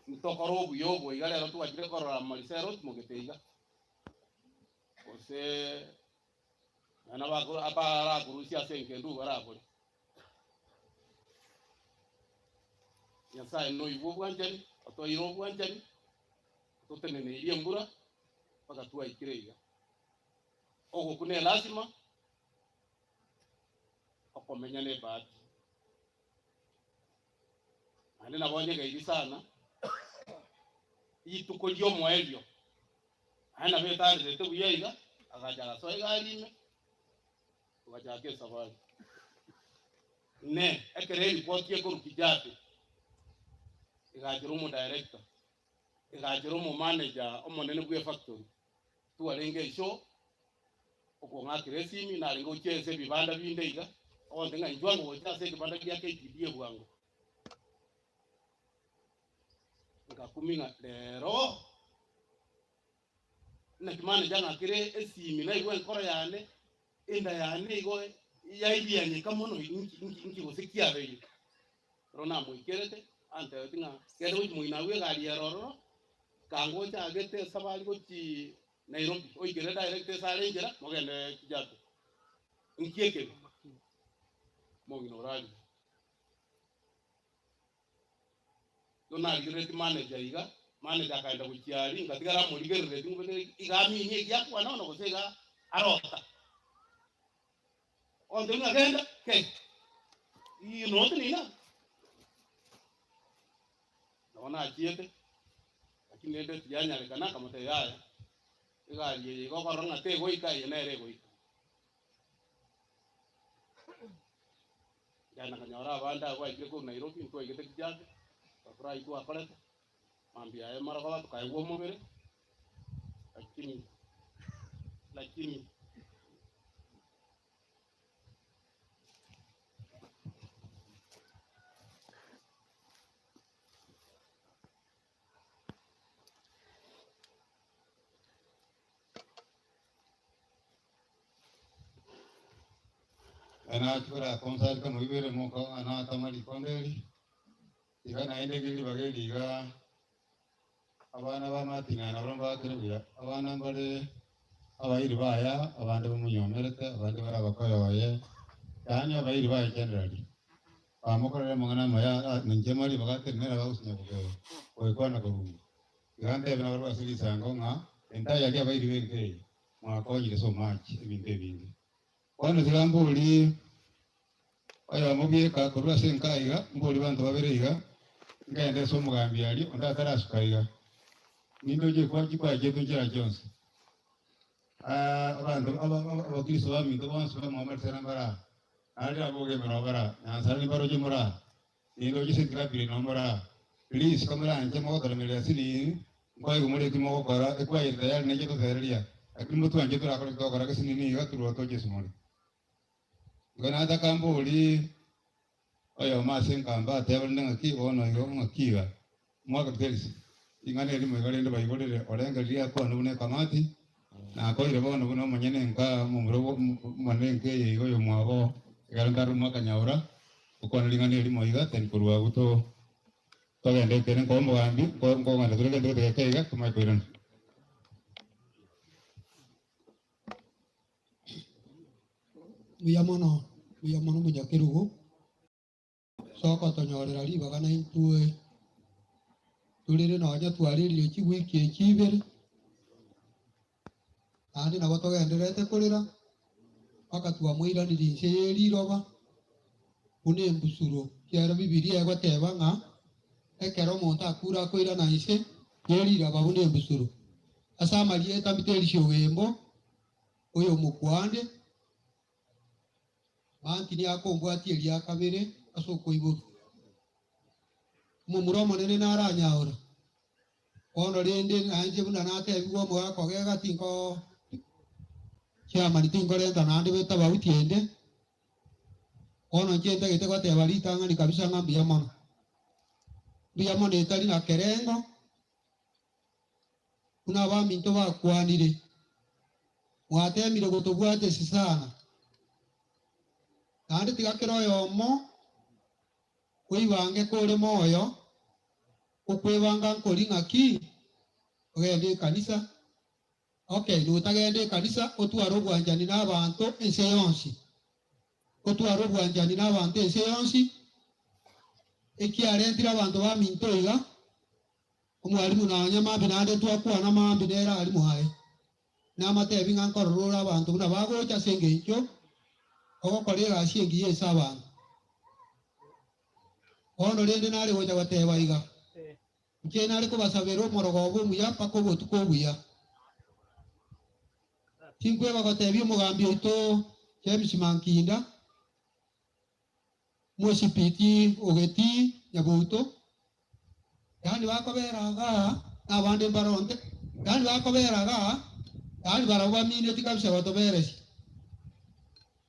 Ntokore obuya obo iga rero twachire korora Mariselo otimogete iga, gose nonya nabako abarakorusia ase engendu barabore. Nyasaye noigwe obwanchani, otoire obwanchani, ototeneneirie embura mpaka twaikire iga. Ogokwa ne lasima, okomenya ne ebahati. Naende nabo nyegeiri sana, rituko ri'omoerio, naende nabo etarerete buya iga, agacha agasoa egari ime, togachaka esafari. Inee! Ekero eripoti ekorwa Kijape, egachera omodirector, egachera omomanager omonene bw'efactory, twarenge eshow, okong'akera esimi, narenge gochia ase ebibanda binde iga, ogontebia ng'a inchuo ango gocha ase ekebanda gia KTB bwango. Ngakumia ng'a rero, naki manager ang'akere esimi naigwe enkoro yane, enda yane igo yaibianyeka mono inki inki inki gose kiabeire. Ekero namoikerete, antebetie ng'a genda gochia moino agwo egari ere ororo, kango ochagete esabari gochia Nairobi, oikere direct ase are enchera, mogende Kijape. Inki ekebe? Omong'ina orarire. Igo narigereretie manager iga, manager akaenda gochia aria, ngatigara amorigereretie ng'o bene iga aminie ekiya akwana bono gose iga arota. Ontebia ng'a genda, genda. Ii notenena. Nabo nachiete, lakini rende tiyanyarekana, akamotebia yaya, egari eye iga okorora ng'a tegoika, eye nere egoika. Nkaenda nkanyora abande abwo baikire korwa Nairobi, ntwaigete Kijape, tugafurahi twakorete, mambia aye marogoba tokaegwa omobere, lakini lakini. Nachora konsarika moibere moka natama rikondo eri, iga naende eke ribaga eri iga abana ba Martin aya nabwo mbakire buya, abana mbare abairi baya, abande bamonyomerete, abande bare abakoyo oye, yaani abairi baye generally, bamokorera amang'ana amaya ninche mari bagatenena nere bagosinya goikwana korwa ime. Iga ntebe nabarabwo ase risango ng'a entire aria abairi b'enka eye, mwakonyire so much ebinto ebinge. Bono tiga mborie oyomo bieka korwa ase enka iga, mborie banto babere iga, ngende ase omogambi aria, onde atarasuka iga. Nindoche chikwachietwe nchera chionsi. Abanto abakristo baminto bonsi bamwamarisana mbare aa, naende aboge emenwa bare aa, Nyasae nimbaroche more aa, Nindoche ase ekilabu eye noo more aa. Please komoranche mogotoremereria asinini, nkoigwe more eki mogokora, ekwaya ere tayari neche totereria, lakini motwanche torakore eki togokora gesinini iga torwa toche ase more. Igo nataka mborie oyomo ase enkamba atebe rende ng'aki bono igo ng'aki iga, Omwaka Felix, ring'ana erimo iga rende baigorere orenge riria akwane buna ekamati, nakoire bono buna omonyene enka omomura omonene enka eye iga oyomwabo ekero ntarure omwaka nyaura, okwane ring'ana erimo iga tari korwa agwo to togende ekere nkoe omogambi nkogenda tore gento gete geke iga tomanye koirana. Mbuya mono, mbuya mono omonyakerogo. Togotonyorera ribaga naintwe torere nonya twarerire chiwiki echi ibere, naende nabo togendererete korera mpaka twamoiranirie inse ye riroba buna embusuro. Ekiagera Bibilia egoteba ng'a ekero omonto akure akoirana inse ye riroba buna embusuro. Ase amarieta mbite erisio ogembo, oyomokuani. Mantini akombwatia eria kabere ase okoiborwa. Omomura omonene naranyaora. Bono rende nainche buna natebigwe omogaka ogega tinko chairman tinkorenta naende etabauti ende. Bono inche ntagete goteba ritang'ani kabisa ng'a mbuya mono. Mbuya mono etari na kerengo, buna abaminto bakwanire. Mwateemire gotobwatesi sana, naende tiga kera oyomo oibange kore moyo. Okwebanga nkori ng'aki? Ogende ekanisa. Okay, notagenda ekanisa otware obwanchani nabanto ense yonsi. Otware obwanchani nabanto ense yonsi. Ekiarentire abanto baminto iga, omwalimu nonya mambia naende ntwakwana mambia nere aria mwaye. Namatebi ng'a nkorora ore abanto buna bagocha ase engencho ogokora egasi engiya ase abanto. Bono rende nare gocha goteba iga, Inche nare kobasabera omorogoba omuya mpaka obotuko obuya. Tinkweba gotebia omogambi oito James Mankinda, Omosipiti o getii Nyabouto, yaani bakobera igaa na abande mbaronte, yaani bakobera igaa, yaani barabwo bamineti kabisa gotoberesia.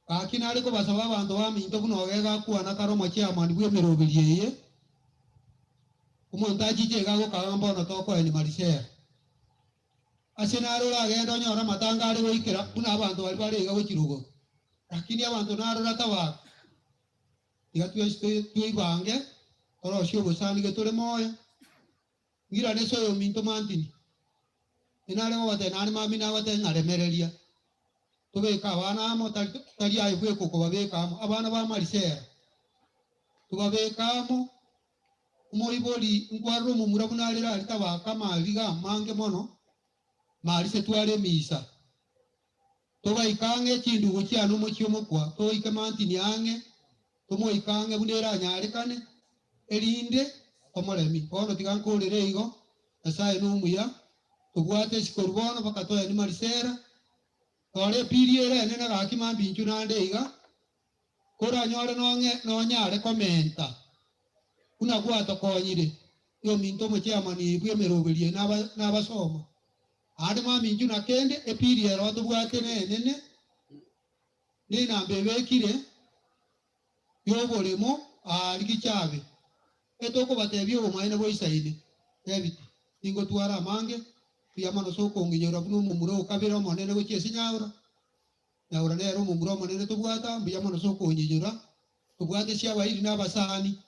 Gaki nare kobasaba abanto baminto buna ogega akwana kare omochiamani bw'emeroberio eye, omonto achiche iga agokaga mbono tokoenia Marisela. Ase naro oragende onyore amatanga are goikera buna abanto baria bare iga gochia rogoro. Lakini abanto narora tabaka. Tiga twensi tweibange torosie obosani getore moyo. Ng'irane ase oyominto mantini. Inare gogotebia naende mambia nagotebia ng'a remereria. Tobeke abana amo tari tari aye bweka okobabeka amo, abana ba Marisela. Tobabeke amo, omoibori nkwarora omomura buna arere aria tabaka amariga amange mono, Marise tware emisa. Togaika ang'e chindugu chiane omochie omokwa, toike mantini ang'e, tomoike ang'e buna eranyarekane, erinde tomoremi. Bono tiga nkorere igo, Nyasae nomuya, tobwate isiko bono mpaka toeni Marisela, Rora epiiri ere enene gaki mambia inchuo naende iga, koranyore nong'e nonyare komenta buna gwatokonyire, yominto omochiamani bw'emeroberio eye nabasoma. Aande mambia inchuo na kende epiiri ero tobwate nenene, nenamba ebekire y'oboremo aa rigichabe, etokobatebia obomaene boisaine. David, Ningotwara amange, mbuya mono ase okong'inyora buna omomura o kabere omonene gochia ase Nyaura. Nyaura nere omomura omonene tobwate aa, mbuya mono ase okonyinyora. Tobwate chiabairi na abasani.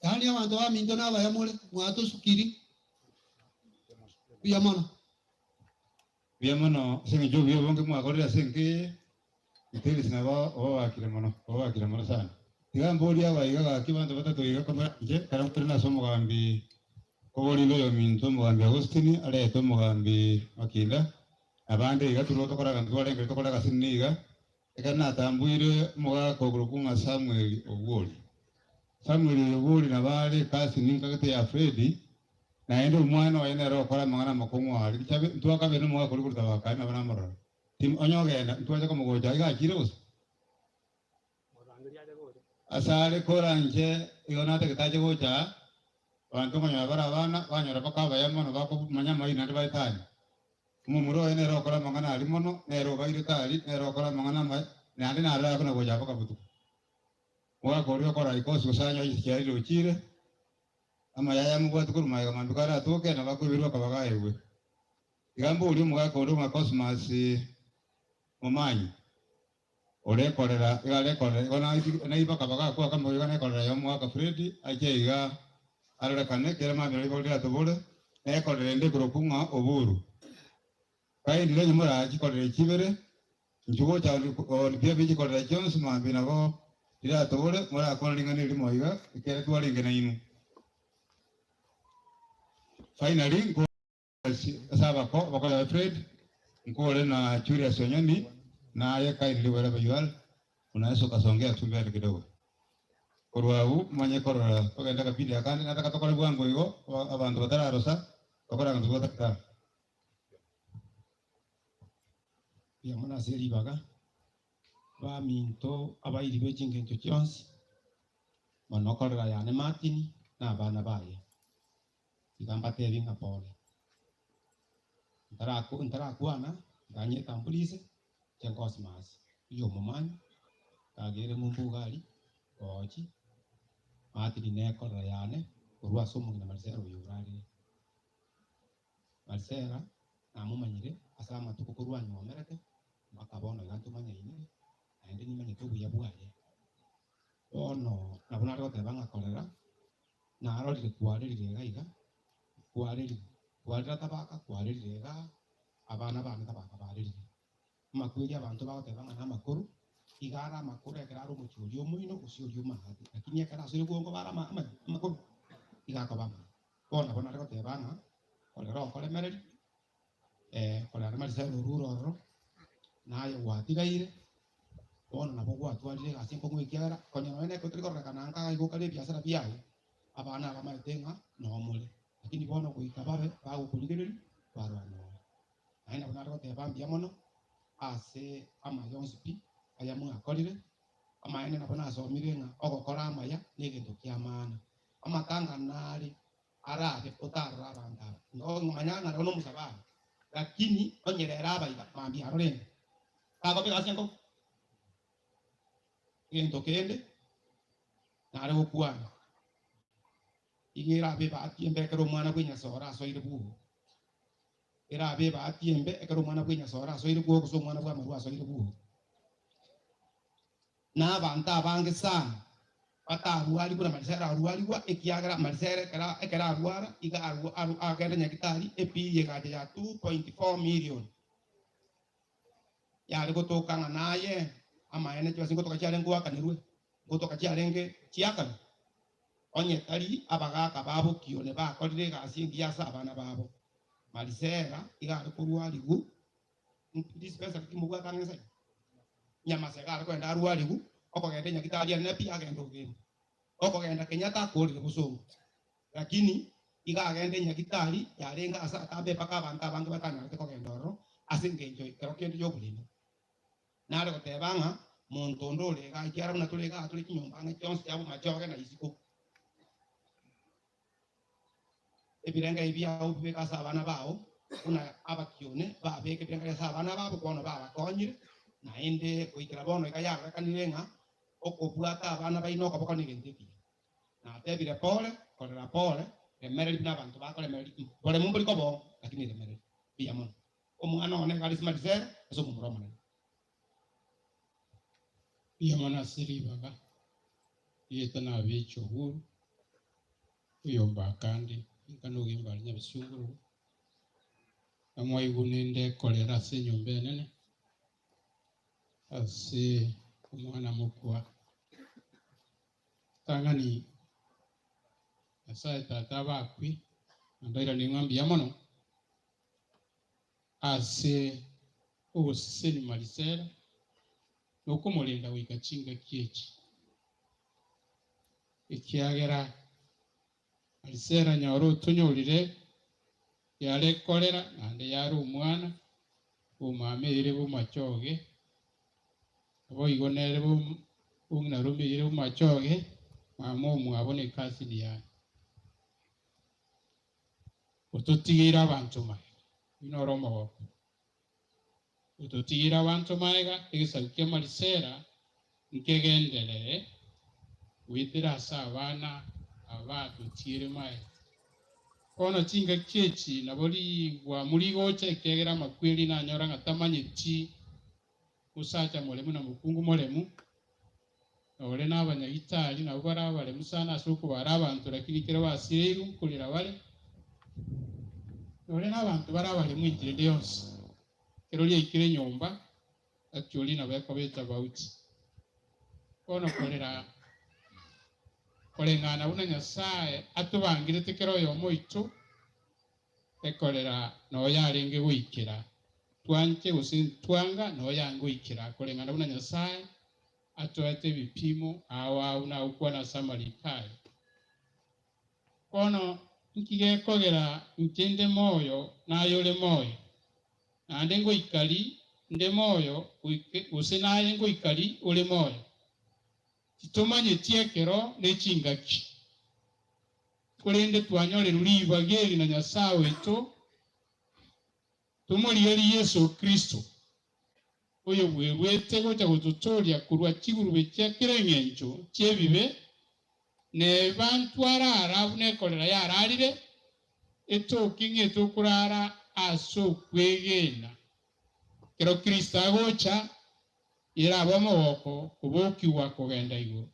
Yaani abanto baminto nabaya more, mwatosukiri. Mbuya mono. Mbuya mono ase engencho y'obuya obonge mwakorire ase enka eye, Vitalis nabo obabakire mono, obabakire mono sana. Tiga mborie abaiga gaki abanto batato iga komoranche ekero nkorire ase omogambi oborinde oyominto omogambi Agostini arete omogambi Makinda, nabande iga turwo tokore aganto twarengire tokore agasinini iga, Ekero natamboire omogaka okorokwa ng'a Samueli Ogwori. Samueli oyo Ogwori nabo are ekasini nkagete ya Fredi, naende omwana oye nere ogokora amang'ana amakong'u aria. Richabe ntwakabere nomogaka oria korwa Tabaka aria nabo namorora. Tim onye ogenda ntwacha komogocha iga achire gose? Asare koranche igo natagete ache gocha aa, abanto nkonyora bare abana, banyora mpaka abaya mono bakomanya amaino naende baetanie. Omomura oye nere okora amang'ana aria mono, nere obairete aria, nere okora amang'ana amaya, naende narore akona gocha mpaka botuko. Omogaka oria okora ikosi gose anyore chinsa chiaye riria ochiire, amaya aya amobwate korwa magega mambia karatoke, nabo akoiberwa akaba gaeirwe. Tiga mborie omogaka onde ng'a Cosmas Momanyi, orekorera iga arekorera igo naiba akaba gakwa akamoiga iga nekorera ya omogaka Fred ache iga arorekane kera mambia ribaga riratobore nekorera ende ekorokwa ng'a Oburu. Kaendire onye morachikorera echi ibere inchuo gocha on behalf ye chikorera chionsi mambia nabo riratobore morakwane ring'ana erimo iga ekiagera twarenge nainwe. Finally nko. Ase abako bakorera Fred, nkore na Julius Onyoni, na aye kindly wherever you are, unaweza ukasongea tu mbele kidogo. Korwa abwo manye korora togende akapindi akande nataka tokore bwango igo abanto batararosa tokore aganto totagete. Mbuya mono ase ribaga, baminto abairi be chingencho chionsi, mono korera yane Martin na abana baye. Tiga mbatebie ng'a pole. Ntarakwana, ntanyetamburise, inche Cosmas oyomomanyi, kagere ng'umbu iga aria, goochi, Martin nekorera yane korwa ase omong'ina Marisela oyo orarire. Marisela namomanyire ase amatuko korwa anywomerete mpaka bono iga ntomanyaine, naende nimanyete obuya bwaye. Bono nabo nare goteba ng'a korera. Narorire kwarerire iga iga, kwarerire, kwarera tabaka kwarerire igaa, abana bane tabaka barerire. Amakweri abanto bagoteba ng'a namakoro, iga are amakoro ekero are omochie oria omoino gose oria omahati, lakini ekero asore bwongo bare ama ama amakoro, iga akoba amaya. Bono nabo nare goteba ng'a korera okoremereria, korera marisero orure ororo, naye gwatigaire, bono nabo gwatwarire egasi enkong'u ekiagera konya nonye na ekero tori kororekana nka iga okare ebiasara biago, abana abamaete ng'a nomore, lakini bono goika babe bagokorigereria kwarora nore. Naende nabo nare goteba mbuya mono ase amaya onsi pi aya mwakorire. Amaene nabo nasomire ng'a ogokora amaya negento ki'amaana. Amatanga nare arabe otarora abanto aba. Manya ng'a nabo nomosabani, lakini onye rero abaiga mambia arore ng'a tagoba egasi enkobe. Egento kende nare gokwana, iga erabe ebahati embe ekero omwana bw'enyasore asoire bwogo. Erabe ebahati embe ekero omwana bw'enyasore asoire bwogo gose omwana bw'amarwa asoire bwogo. Na abanto abange sana batarwarigwe na Marisela arwarigwa, ekiagera Marisela ekero ekero arwara iga arwa aru agenda nyagitari ebill egacha ya 2.4 million yare gotoka ng'a naye amaene chibesa ngotoka chiarenge goakanerwe ngotoka chiarenge chiakanwe. Onye tari abagaaka ba bokione bakorire egasi engiya ase abana babo, Marisela iga are korwarigwa dispensary timobwate ang'e nse? Nyamase iga are kogenda arwarigwe, okogenda enyagitari ere pi agende ogende. Okogenda Kenyatta akorire bosongo. Lakini iga agenda enyagitari yarenge ase atambe mpaka abanto abange batanyarete kogenda ororo ase engencho ekero kende y'oboremo. Nare goteba ng'a monto onde ore igaa, ekiagera buna tore igaa tore chinyomba ang'e chionsi chia bomachoge na isiko. Ebirengererio biao bibeke ase abana bao, buna abakione babeke ebirengererio ase abana babo, bono babakonyire, naende goikera bono iga yarorekanire ng'a okobwata abana baino okoboko negento ekiya. Natebire pore, korera pore, remereria buna abanto bakoremereria, boremu mbori koboo, lakini remereria. Mbuya mono. Omwana one iga are Simarisere ase omomura omonene. Mbuya mono ase ribaga riaito nabeche Uhuru, oyomba akande, inka nogemba aria Nyabisungururu, namwaigwa ninde korera ase enyomba enene, ase omwana mokwa. Tang'ani Nyasae Tata abakwe, nambairanie ng'a mbuya mono. Ase ogosesenia Marisela na okomorenda goika chingaki echi, ekiagera Marisela nyora otonyorire yare korera naende yare omwana bw'omama eire bw'amachoge, naboigo nere bong'inarome eire bw'amachoge, mama omwabo ne cousin yaye. Ototigeire abanto magega, oyio noro omogoko. Ototigeire abanto magega, egesaku kia Marisela nkegenderere goetera ase abana aba atotiere magega. Bono chingaki echi nabo rigwamu rigocha, ekiagera amakweri nanyora ng'a tamanyeti mosacha moremu na mokungu moremu, Nore nabanyagitari nabwo bare abaremu sana ase okobara abanto, lakini ekero basireirwe nkorera bare. Nore nabanto bare abaremu enchera ende yonsi, ekero riaikire nyomba, actually nabo ekoba etabauti. Bono korera koreng'ana buna Nyasae atobangirete kera oyomo oito, ekorera noyo arenge goikera, twanche gose ntwanga noyo ange goikera koreng'ana buna Nyasae atoete ebipimo ao ao na gokwana ase amariko aye. Bono inki gekogera inche nde moyo naye ore moyo, naende ngoikari nde moyo gose naye ngoikari ore moyo? Titomanyeti ekero ne chingaki, korende twanyorerwe ribaga eri na Nyasae oito, tomorigerie Yeso Kristo, oyobweruete gocha gototooria korwa chigurube chia kera engencho chi'ebibe, neba ntwarara buna ekorera yararire, etoke ng'a etokorara ase okwegena. Ekero Kristo agocha, erabe omogoko kobokigwa kogenda igoro.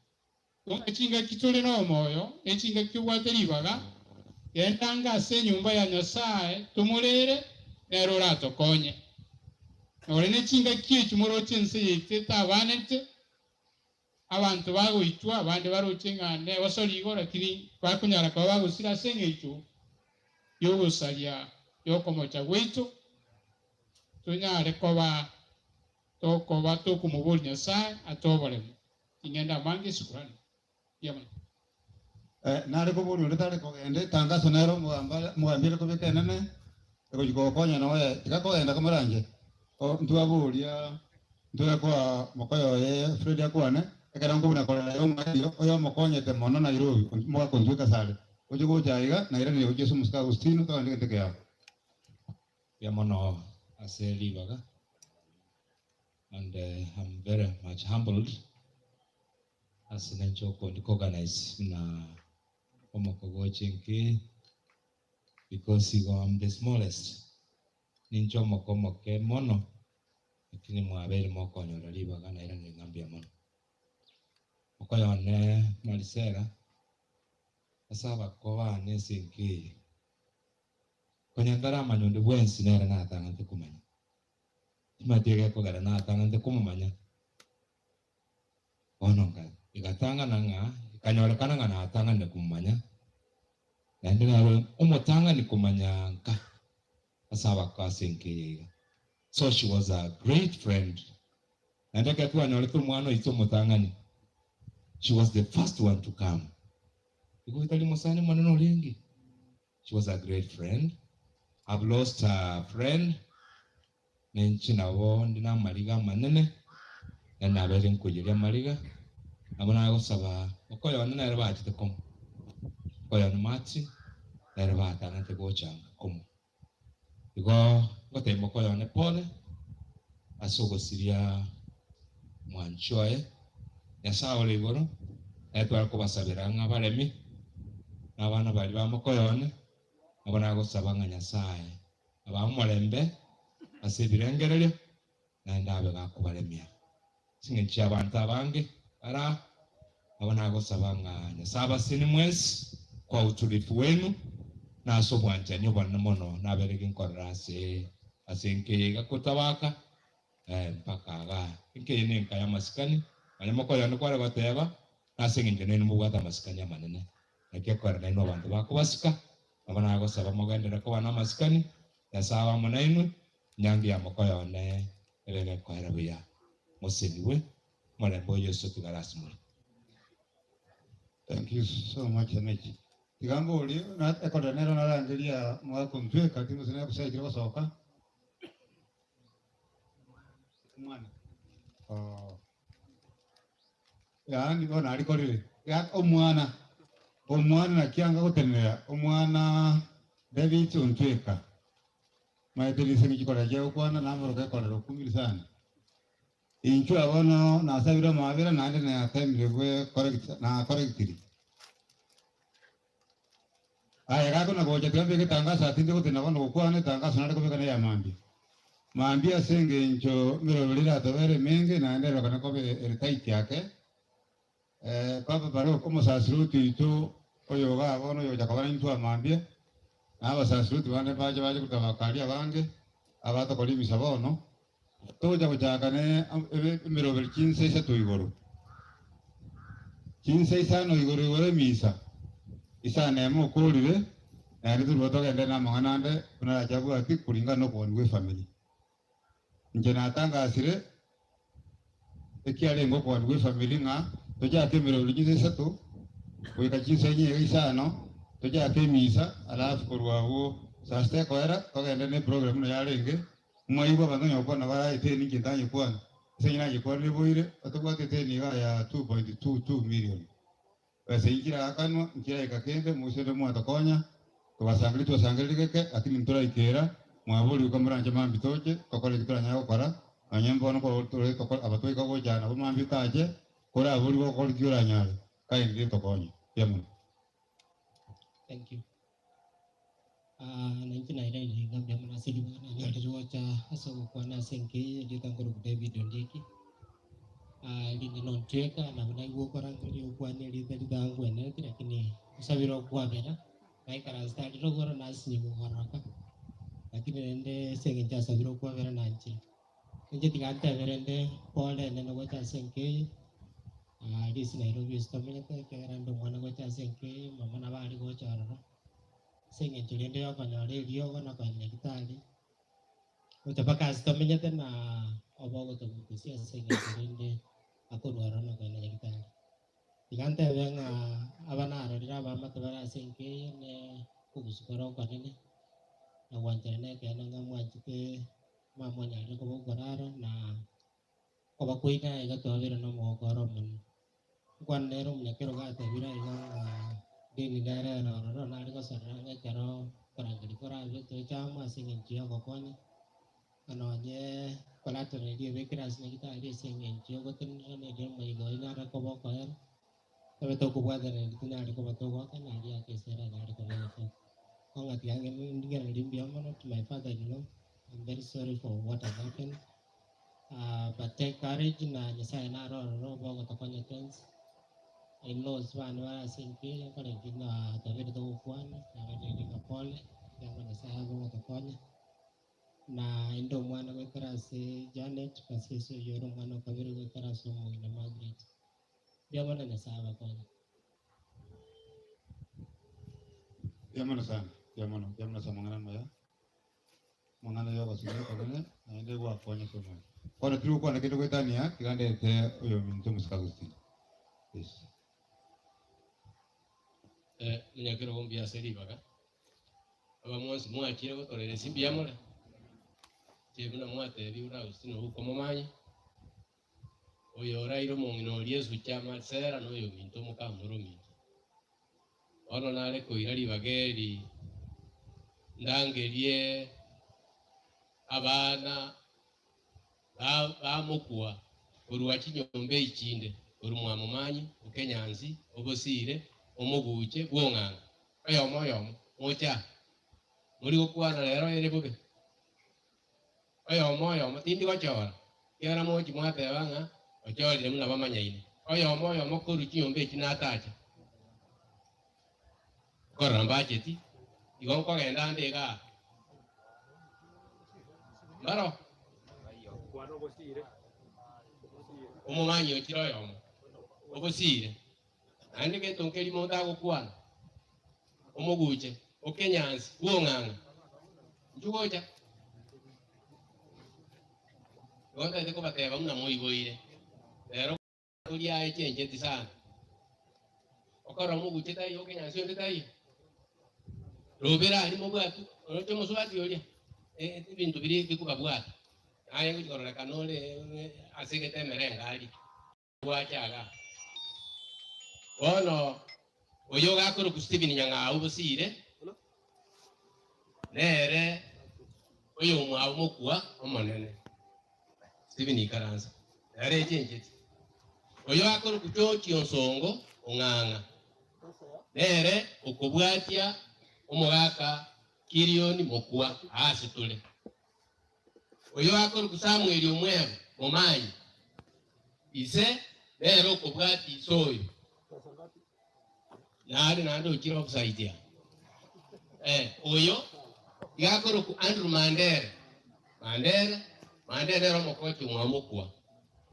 Buna chingaki tore nomoyo, ne chingaki obwate ribaga, genda ange ase enyomba ya Nyasae tomorere, nere oratokonye. Nore ne chingaki echi moroche ense yaito etabanete, abanto bagoitwa, abande baroche ng'a negosori igo, lakini bakonyara koba bagosira ase engencho y'ogosaria y'okomocha gwaito, tonyare koba tokoba tokomoboria Nyasae atoe oboremu. Ting'enda amange shukrani. Mbuya mono. Eh, nare koboria onde tare kogenda etangaso nere omogamba omogambi ere kobeka enene egochia kogokonya noye tiga kogenda komoranche o ntwaboria ntwe koa mokoyo oye Fred akwane ekero nkobuna korora iga omoerio oyo omokonyete mono Nairobi omogaka ontwe Kasare oche gocha aiga nairanire gochia ase omosike Agustino togende gento kiabo. Mbuya mono ase ribaga and I'm very much humbled ase nenche okondi organize buna omokogochi inki because igo I'm the smallest ninche omoko omoke mono lakini mwabeire mokonyora ribaga nairanire ng'a mbuya mono. Okoyone Marisela ase abako bane ase enka eye konya ntaramanya onde bwensi nere natang'anete komanya. Timanyeti egekogera natang'anete komomanya. Bono nka egatang'ana ng'a ekanyorekana ng'a natang'anire komomanya, naende naro omotang'ani komanya nka ase abako ase enka eye iga. So she was a great friend. Naende ekero twanyorete omwana oito omotang'ani, she was the first one to come. Igo tari mosani monene orenge. She was a great friend. I've lost a friend, ninche nabo ndi namariga amanene, na nabeire nkoiyeria amariga, nabo nagosaba okoyone nere bachete komo, okoyone Martin nere batang'ete gocha nka komo. Igo ngotebia mokoyone pole ase ogosiria mwanchi oye, Nyasae ore igoro, naye tware kobasabera ng'a baremi, na abana baria ba mokoyone, nabo nagosaba ng'a Nyasae abae omorembe ase ebirengererio, naende abe gakobaremia. Ase engencho y'abanto abange bare aa, nabo nagosaba ng'a Nyasae abasenie mwensi kwa utulifu wenu, na ase obwanchani obonene mono nabere ginkorera ase ase enka eye iga kotabaka mpaka igaa. Enka eye nenka y'amasikani, nonya mokoyonde kware goteba, nase engencho nainwe mobwate amasikani amanene. Naki ekorera nainwe abanto bakobasika, nabo nagosaba mogenderere koba namasikani, Nyasae abe amo nainwe, Enyangi ya mokoyo one ebe egekoera buya, mosenigwe, omorembe o Yeso otigare ase more. Thank you so much Samechi. Tiga mborie na ekorera nero narangeria omogaka ontweka tindi gose nagosaikire gosoka. Omwana. Oh. Yaani bono arikorire. Ya omwana. Omwana naki anga gotenenera omwana David ontweka. Maete rinse chikora chia gokwana namoroka ekorera okumiri sana. Inchuo bono nasabire amabera naende natemire gwe correct na correctiri. Aye gaki na gocha tiga mbeke etangaso aa tindi gotenena bono gokwana etangaso nare kobeka neya mambia. Mambia ase engencho emeroberi eratobere emenge naende erorokane koba ere tight ake. Papa Baruch omosasiroti oito oyo igaa bono oyogocha koba naintwe aa mambia, na abasasiroti bande mbache bache korwa abakari abange abatokora emisa bono, togocha gochaka ne emeroberi chinsa isato igoro. Chinsa isano igoro igoro emisa, isano emo okorire, naende torue togende namang'ana ande buna arache abwati kuringana nokogania gwe efamiri. Inche natangasire ekiarenge okogania gw'efamiri ng'a tochake emerero chinsa isato goika chinsa inye iga isano, tochake emisa alafu korwa abwo saa sita ekoera togende ne program buna yarenge, mwaigwa abanto onye gokwana baraete eni inche ntanyekwana, ase eng'encho nanyekwanire boire, batobwate eteni iga ya 2.22 million. Besa eyio nchiraakanwa, nchiraika kende, moise onde mwatokonya, tobasangereria twasangereria geke, lakini ntoraikera, mwaborigwe komoranche mambia toche, tokore eki toranyare gokora, nonye mbono ko tore tokore aba twaika gocha nabo mambia otache, koraborigwe okore ki oranyare, kindly tokonye. Mbuya mono. Thank you. Ah, nainche nairaneire ng'a mbuya mono ase ribaga nanyorire gocha ase ogokwana ase enka eye, erieta nkorokwa David Ondieki. Rinde nontweka, nabo naigwa okorangeria okwane erieta ritangwenereti, lakini osabire okwabera, naikaransa tari rogoro nasinyigwa kororoka, lakini rende ase eng'encho asabire okwabera nanchire. Inche tiga ntebe rende pole enene gocha ase enka eye, Risi Nairobi ase tomenyete, ekiagera inde omwana gocha ase enka eye, mama nabo are gocha ororo, ase eng'encho rende yokonyora eriogo na kogenda nyagetari. Gocha mpaka ase tomenyete na obe ogotobukusia ase eng'encho rende akorwa ororo na kogenda nyagetari. Tiga ntebe ng'a aba narorire abaamate bare ase enka eye ne okogusu kore okonene, na gwanchera nekeene ng'a mwanchete mwamonyarire koba okorara na koba kwaino aiga twabeire nomogoko ore omonene. Nkwane nere omonyakerogo atebire aiga ng'a deni nere ere ororo nare gosorera ng'a ekero okorangeria korabe toche amo ase eng'encho y'ogokonya, ng'a nonye collateral eria ebekire ase nyagetari ase eng'encho y'ogotenenera na erio omoyega oyio nare koba okoera, tobe tokobwatanania tonyare koba togoakana aria ake ase ere anyare koba egefo. Kong'a tiga ng'ende ndigererie mbuya mono to my father in law, I'm very sorry for what has happened. But take courage na Nyasaye nare ororo obe ogotokonya twensi. In-laws bane bare ase enka eye nkore inki na twabere togokwana nabatebirie ng'a pole ekiagera Nyasaye abe ogotokonya. Na inde omwana goetera ase Janet Kasese oyio ore omwana o kabere goetera ase omong'ina Margaret. Mbuya mono Nyasaye abakonye. Mbuya mono sana, mbuya mono, mbuya mono ase amang'ana amaya. Amang'ana y'ogosira okonene, naende gwakonya ase omoyo. Bono tiri gokwana kende goetania, tiga ndete oyominto omosike Agustino. Yes. Eh, monyakerogo mbuya ase ribaga. Aba mwensi mwachire gotorera ase mbuya more. Inche buna mwatebigwe na Agustino ouko momanye, oyo oraire omong'ina oria esucha amasera na oyominto omokamura ominto. Bono nare koira ribaga eri ndangerie abana bamokwa korwa chinyomba echi chinde, korwa mwamomanyi, okenyansi, obosire, omoguche bw'ong'anga, oyomo oyomo, moche aa. Mori gokwana rero ere bobe. Oyomo oyomo, tindi gochora, ekiagera mochi mwateba ng'a ochorire buna bamanyaine. Oyomo oyomo korwa chinyomba echi natache. Nkorora mbacheti, igo nkogenda ande igaa. Mbaro? Omomanyi ochire oyomo, obosire, naende gento nkerimo otagokwana, omoguche, okenyansi, bw'ong'ang'a. Inchuo gocha. Igo ntagete kobateba buna moiboire. Rero. Oria aechencheti sana. Okorora omoguche taiyo, okenyansi onde taiyo. Robera aria mobwatu, oroche omosubati oria, ebinto biria bikobabwata. Naye gochia kororekana ore ase egetemera enga aria, gwacha igaa. Bono oyo ogakorokwa Stephen Nyang'au Bosire, nere oyomwabo mokwa omonene. Stephen ikaransa, nere echencheti. Oyo akorokwa George Onsongo Ong'ang'a, nere okobwatia omogaka Kilion Mokua aase tore. Oyo akorokwa Samuel Omwebo Momanyi, ise nere okobwatia ise oyo. Nare naende ochire offside aa. Eh, oyo iga akorokwa Andrew Mandere. Mandere, Mandere nere omokochi omwabo mokwa.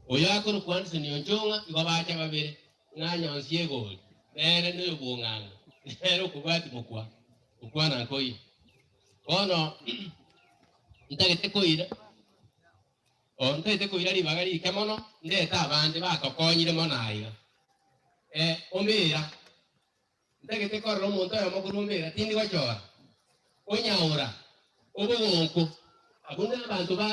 Oyo akorokwa Anderson Onchong'a igo bacha babere, ng'a nyonsi egori. Nere noyo bwong'ang'a, nere okobwati mokwa, okwana nkoiyo. Bono ntagete koira Oh, ntaete koira ribaga rike mono, ndete abande batokonyire mono aiga. Eh, omira, ntagete korora omonto oyomo korwa omira, tindi gochora, onyaora, obogonko, abwo nabanto ba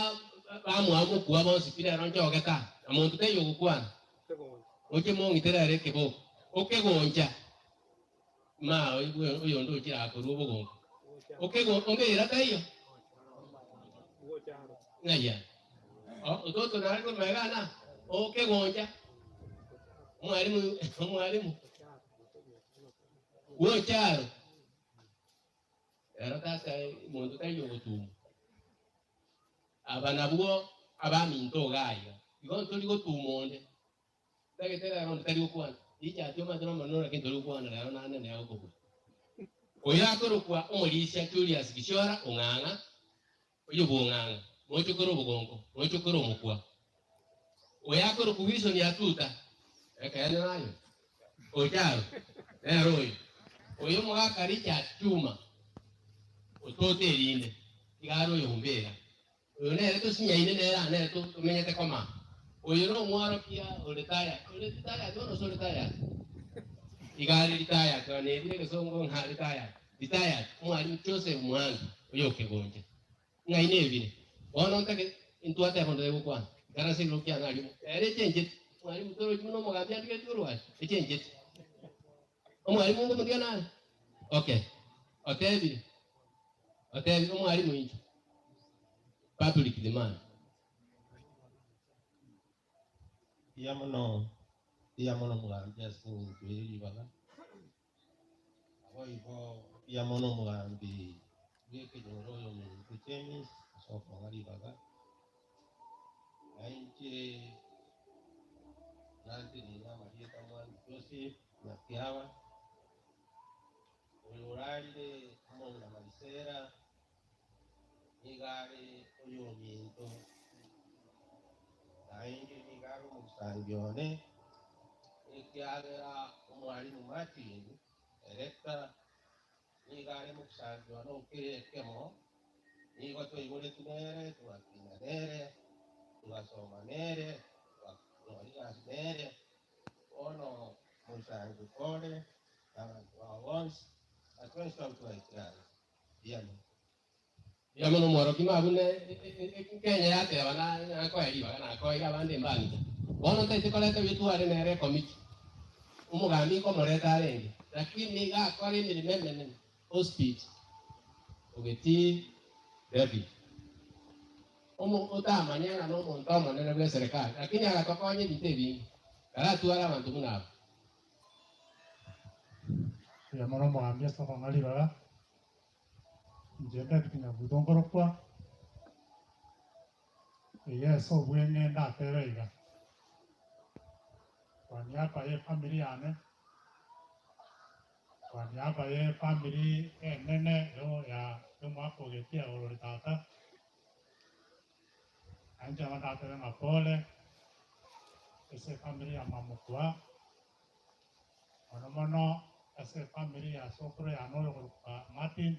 bamwabo mokua bonsi pi rero nchogete aa, na monto taiyo ogokwana. Moche mong'ite rero ekeboko, okegoncha, ma oyonde ochire aa korwa obogonko, okego omira taiyo. Ng'ai aya? Ototo nare korwa magega aa na okegoncha omwalimu omwalimu bwocharo rero tata monto taiyo ogotumwa. Aba nabwo abaminto iga aiga, igo ntori gotuma onde. Ntagete rero onde tari gokwana. Richard omanyete nomonene ore lakini tori gokwana rero nane nere agokobua. Oyo akorokwa omorisia Julius Gishora Ong'ang'a, oyo bw'Ong'ang'a, mochokoro obogonko, mochokoro omokwa. Oyo akorokwa Wilson Atuta, ekeene naye, Ocharo, nere oyo. Oyo omogaka Richard Juma, otote erinde, iga are oyo Ombera. Oyo nere tosinyaine nere aa nere tomenyete koma. Oyo nomworokia ore tired. Ore retired bono gose ore tired? Iga are retired bono erire egesongo ng'a retired. Retired, omwalimu Joseph Mwangi oyo okegoncha. Ng'ai nebire. Bono ntake intwateba onde tari gokwana. Ikaransa igoro kiane aria ere echencheti. Mwalimu torochi buna omogambi andigetie korwa aria? Echencheti. Omwalimu nkomotiga nare? Okay. Otebire. Otebire omwalimu inche. Public demand. Mbuya mono, mbuya mono omogambi ase eng'encho ye ribaga. Naboigo mbuya mono omogambi bw'ekenyoro oyo ominto James ase okong'a ribaga. Na inche nantenene amarieta Mwangi Joseph Nyakiaba, oyo orarire omong'ina Marisela, nigo are oyominto, naende nigo are omogisangio one, ekiagera omwalimu Martin Erector nigo are mogisangio one o kera ekemo, nigo twaiboretwe nere, togakina nere, togasoma nere, togakora egasi nere, bono mogisangio kore na abanto bao bonsi, na twensi twabo twaikire aa. Mbuya mono. Mbuya mono omworokia mabune Kenya yateba nakoe ribaga nakoeire abande mbang'ita. Bono ntaete koreta oyio tware nere ekomiti omogambi nkomoreta arenge lakini iga akora emeremo emenene hospital ogetii David omo otamanya ng'a nomonto omonene bwe eserekari lakini agatokonya ebinto ebinge karatware abanto buna aba. Mbuya mono omogambi ase okong'a ribaga. Inche David Nyabuto nkorokwa, iga ase obweng'e ndatebe iga, kwa niaba ye family yane, kwa niaba ye family enene yo ya omwaka ogetia orore tata, nainche nabo ndatebe ng'a pole ase efamily ya mamokwa. Mono mono ase efamiri ya sokoro yane oyokorokwa Martin,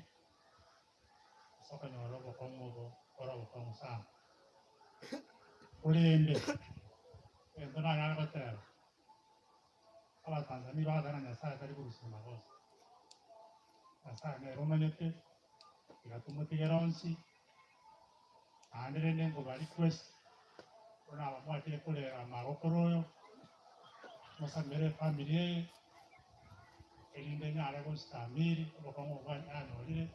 ase okonyora obokong'u obo bore obokong'u sana. Korende egento nanyare goteba, Abatanzania bagateba ng'a Nyasaye tari korusia magoso. Nyasaye nere omanyete, tiga tomotigere onsi, naende rende nkoba request, buna aba mwachire korera magokoro oyo, mosamere efamiri eye, erinde enyare gostamiri obokong'u obwo yanyorire,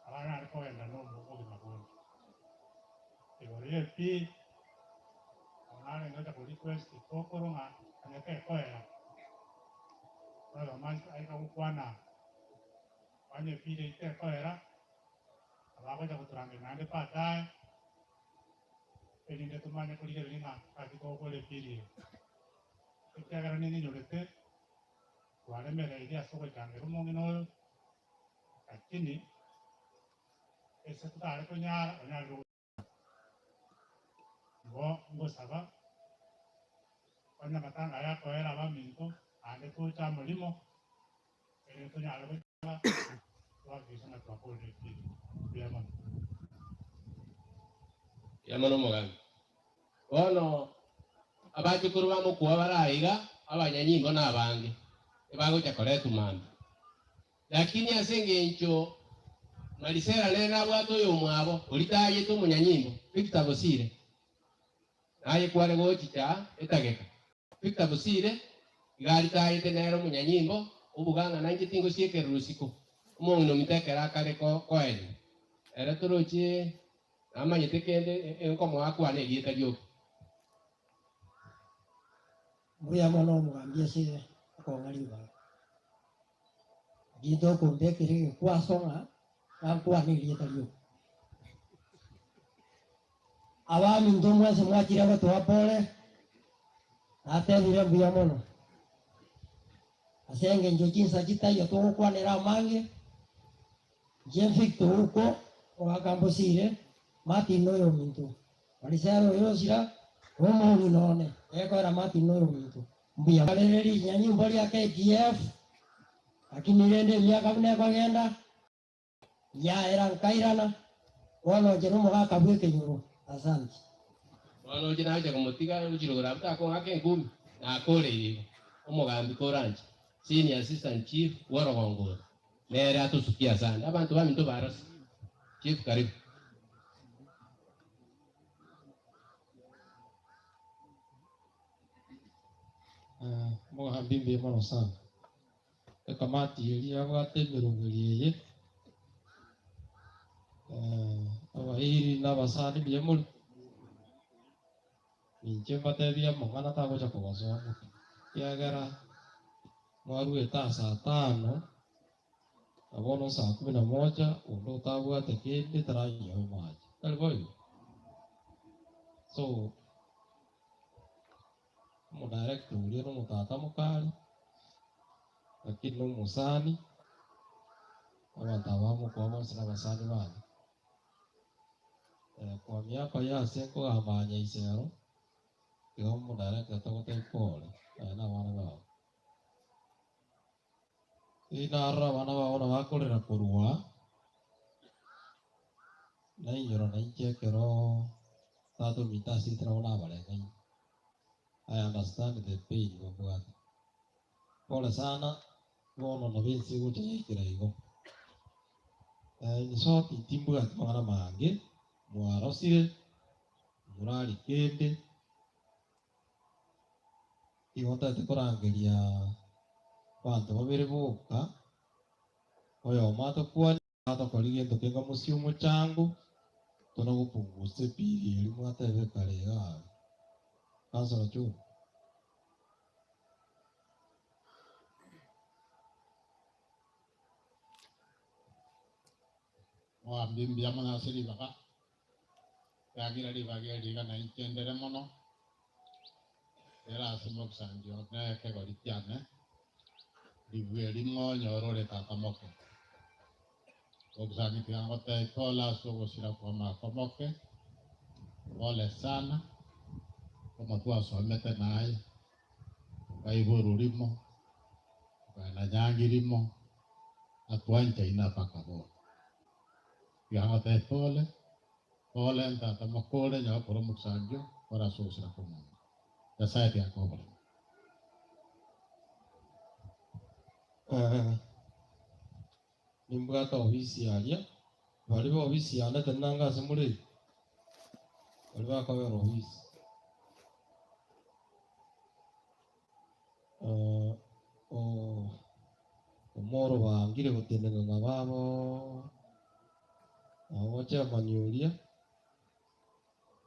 nabo anyare kogenda na obogima bonde. Igoro ye fee, nabo narenge gocha ko request sokoro ng'a onye tekoera, oyomo aika gokwana onye efee eyio tekoera, nabo agocha gotorangeria naende baadaye, erinde tomanye korigereria ng'a naki togokora epili eye. Ekiagera ning'inyorete, twaremereirie ase ogochangera omong'ina oyo, lakini ase totare konyara, onyarire gochanga. Igo ngosaba, onye amatanga aya akoera abaminto, naende toche amo rimo, erinde tonyare gochanga, tohakikishe ng'a twakorire epili. Mbuya mono. Mbuya mono omogambi. Bono abachukuru bamokua bare aiga, abanyanyimbo na abange, ebagocha koretwa mambia. Lakini ase engencho Marisela nere nabwate oyomwabo, oria tayete omonyanyimbo, Victor Bosire, naye kware gochicha etageka. Victor Bosire iga aritayete nere omonyanyimbo, obuga ng'a nainche tingosiekerera osiko, omong'ina ominto ekero akare koenia. Ere toroche namanyete kende nkomoa akwane erieta rioka. Mbuya mono omogambi ase okong'a ribaga. Lakini tokombekera egekwaso ng'a nankwane erieta rioka. Abaminto mwensi mwachire gotoa pole. Natebire mbuya mono ase engencho chinsa chitaiyo togokwanera amange, inche Victor Ouko, omogaka mbosire, Martin noyominto, Marisela oyo osira nomong'ina one, gekoera Martin noyominto. Mbuya rire rinyanyimbo ria KDF, lakini rende emiaka buna ekogenda, Yaera nkairana, bono inche nomogaka bw'ekenyoro. Asante. Bono inche nagochia komotiga gochia rogoro abwo takong'aka enkumi, nakoreire igo. Omogambi koranche, Senior Assistant Chief bw'orogongo oro, nere atosukie asande. Abanto baminto barose. Chief karibu. Omogambi mbuya mono sana. Ekamati eria yabwate emeroberio eye, abairi na abasani mbuya more? Inche mbatebie amang'ana tagocha kobasoa motwe, ekiagera mwaruete aa saa tano, na bono saa kumi na moja, onde otabwate kende taranyoe mache, tari boigo? So, Omodarekta oria nomotata mokare, lakini nomosani, abanto aba bamokoa bonsi nabasani bane. Kwa miaka ya ase nkogamba nyaisero, tiga omodarekta togotebia pole, aye na abana bao. Riria narora abana bao nabakorera korwa, nainyora nainche ekero tata ominto asirete nabo nabareng'aini. I understand the pain babwate. Pole sana, bono nabo ense egocha yaikera igo. In short, timbwati mang'ana mange, mwarosire, morari kende. Igo ntagete korangeria abanto babere boka, oyomo atokwanie, atokore gento kenga mosie omochango, tona gopungusa epiri eria mwatebe kare iga aria. Councillor Chuma. Mogambi mbuya mono ase ribaga, Ekiagera ribaga eri iga nainche ndere mono, ere ase mogisangio one ekegori kiane, ribwe ring'onyore ore tata moke. Mogisangio tiga ngotebie pole ase ogosira kw'omako moke, pole sana, omo twasomete naye, tokaiborwa rimo, tokagenda nyangi rimo, atwanchaine mpaka bono. Tiga ngotebie pole, Pole ntata mokore nyagokora omosangio ore ase ogosira kw'omonto. Nyasae tiga akoe oboremu. Nimbwate ofisi aria, baria ba ofisi yane tenenanga ase more iga, baria bakobera ofisi. Omoro bangire gotenena na babo nabo chairman oria,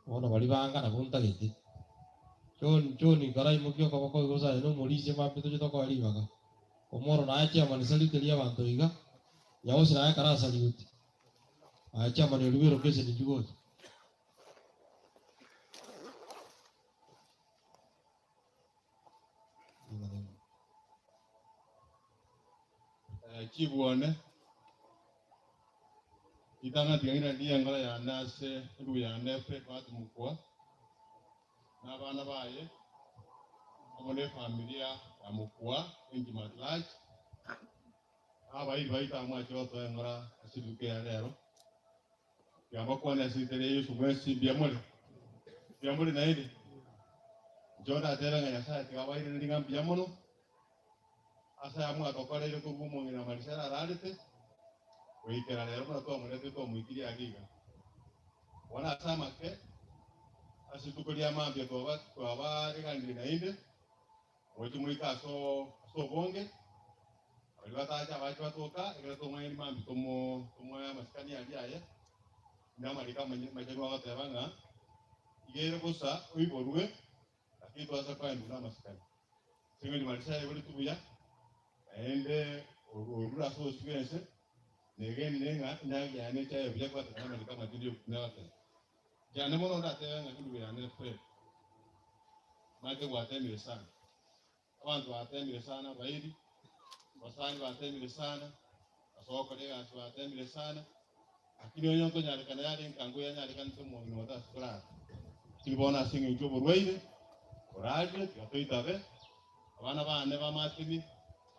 bono baria banga nabwo ntagete. John John karaimokie okoboko igo gose aye nomorisia mambia toche tokoe ribaga. Omoro naye chairman salute ria abanto iga, Nyabosi naye karasaluti, aye chairman oria bwe location inchuo gocha. Chibwane, ritang'ani tiga ng'iranie engoro yane ase endugu yane Fred Bahati Mokua, na abana baye, amo na efamilia ya Mokua engima at large, na abairi baito aba mwachire gotoa engora ase rituko eria rero. Tiga mbakwane ase rieta ria Yeso mwensi, mbuya more? Mbuya more naende? Inche ndatebe ng'a Nyasae tiga abairanerie ng'a mbuya mono ase aya mwatokoreire korwa omong'ina Marisela ararete goikera rero buna twamoretire twamoikirie aria iga. Bono ase amake, ase rituko ria mambia twaba twabareganirie naende, gocha moike ase ase obonge, baria batache abache batoka, ekero tomanyeti mambia tomo tomoe amasikani aria aye, buna amariko amanye amachenu agoteba ng'a, iga ere bosa oiborwe, lakini twase koendwa namasikani. Ase eng'encho Marisha aiboretwe buya, naende orure ase obosio bw'ense, negenire ng'a enyangi yaye neche aye buya kobwatekana namariko amachenu y'obokima agoteba. Inche naende mono ndatebe ng'a endugu yane Fred. Omanyete gwatemire sana. Abanto batemire sana abairi, abasani batemire sana, ase ogokora egasi batemire sana, lakini onye nkonyarekana yare enkango yanyarekanete omong'ina ote ase torara. Lakini bono ase eng'encho oborwaire borarire tiga toitabe, abana bane bamatini,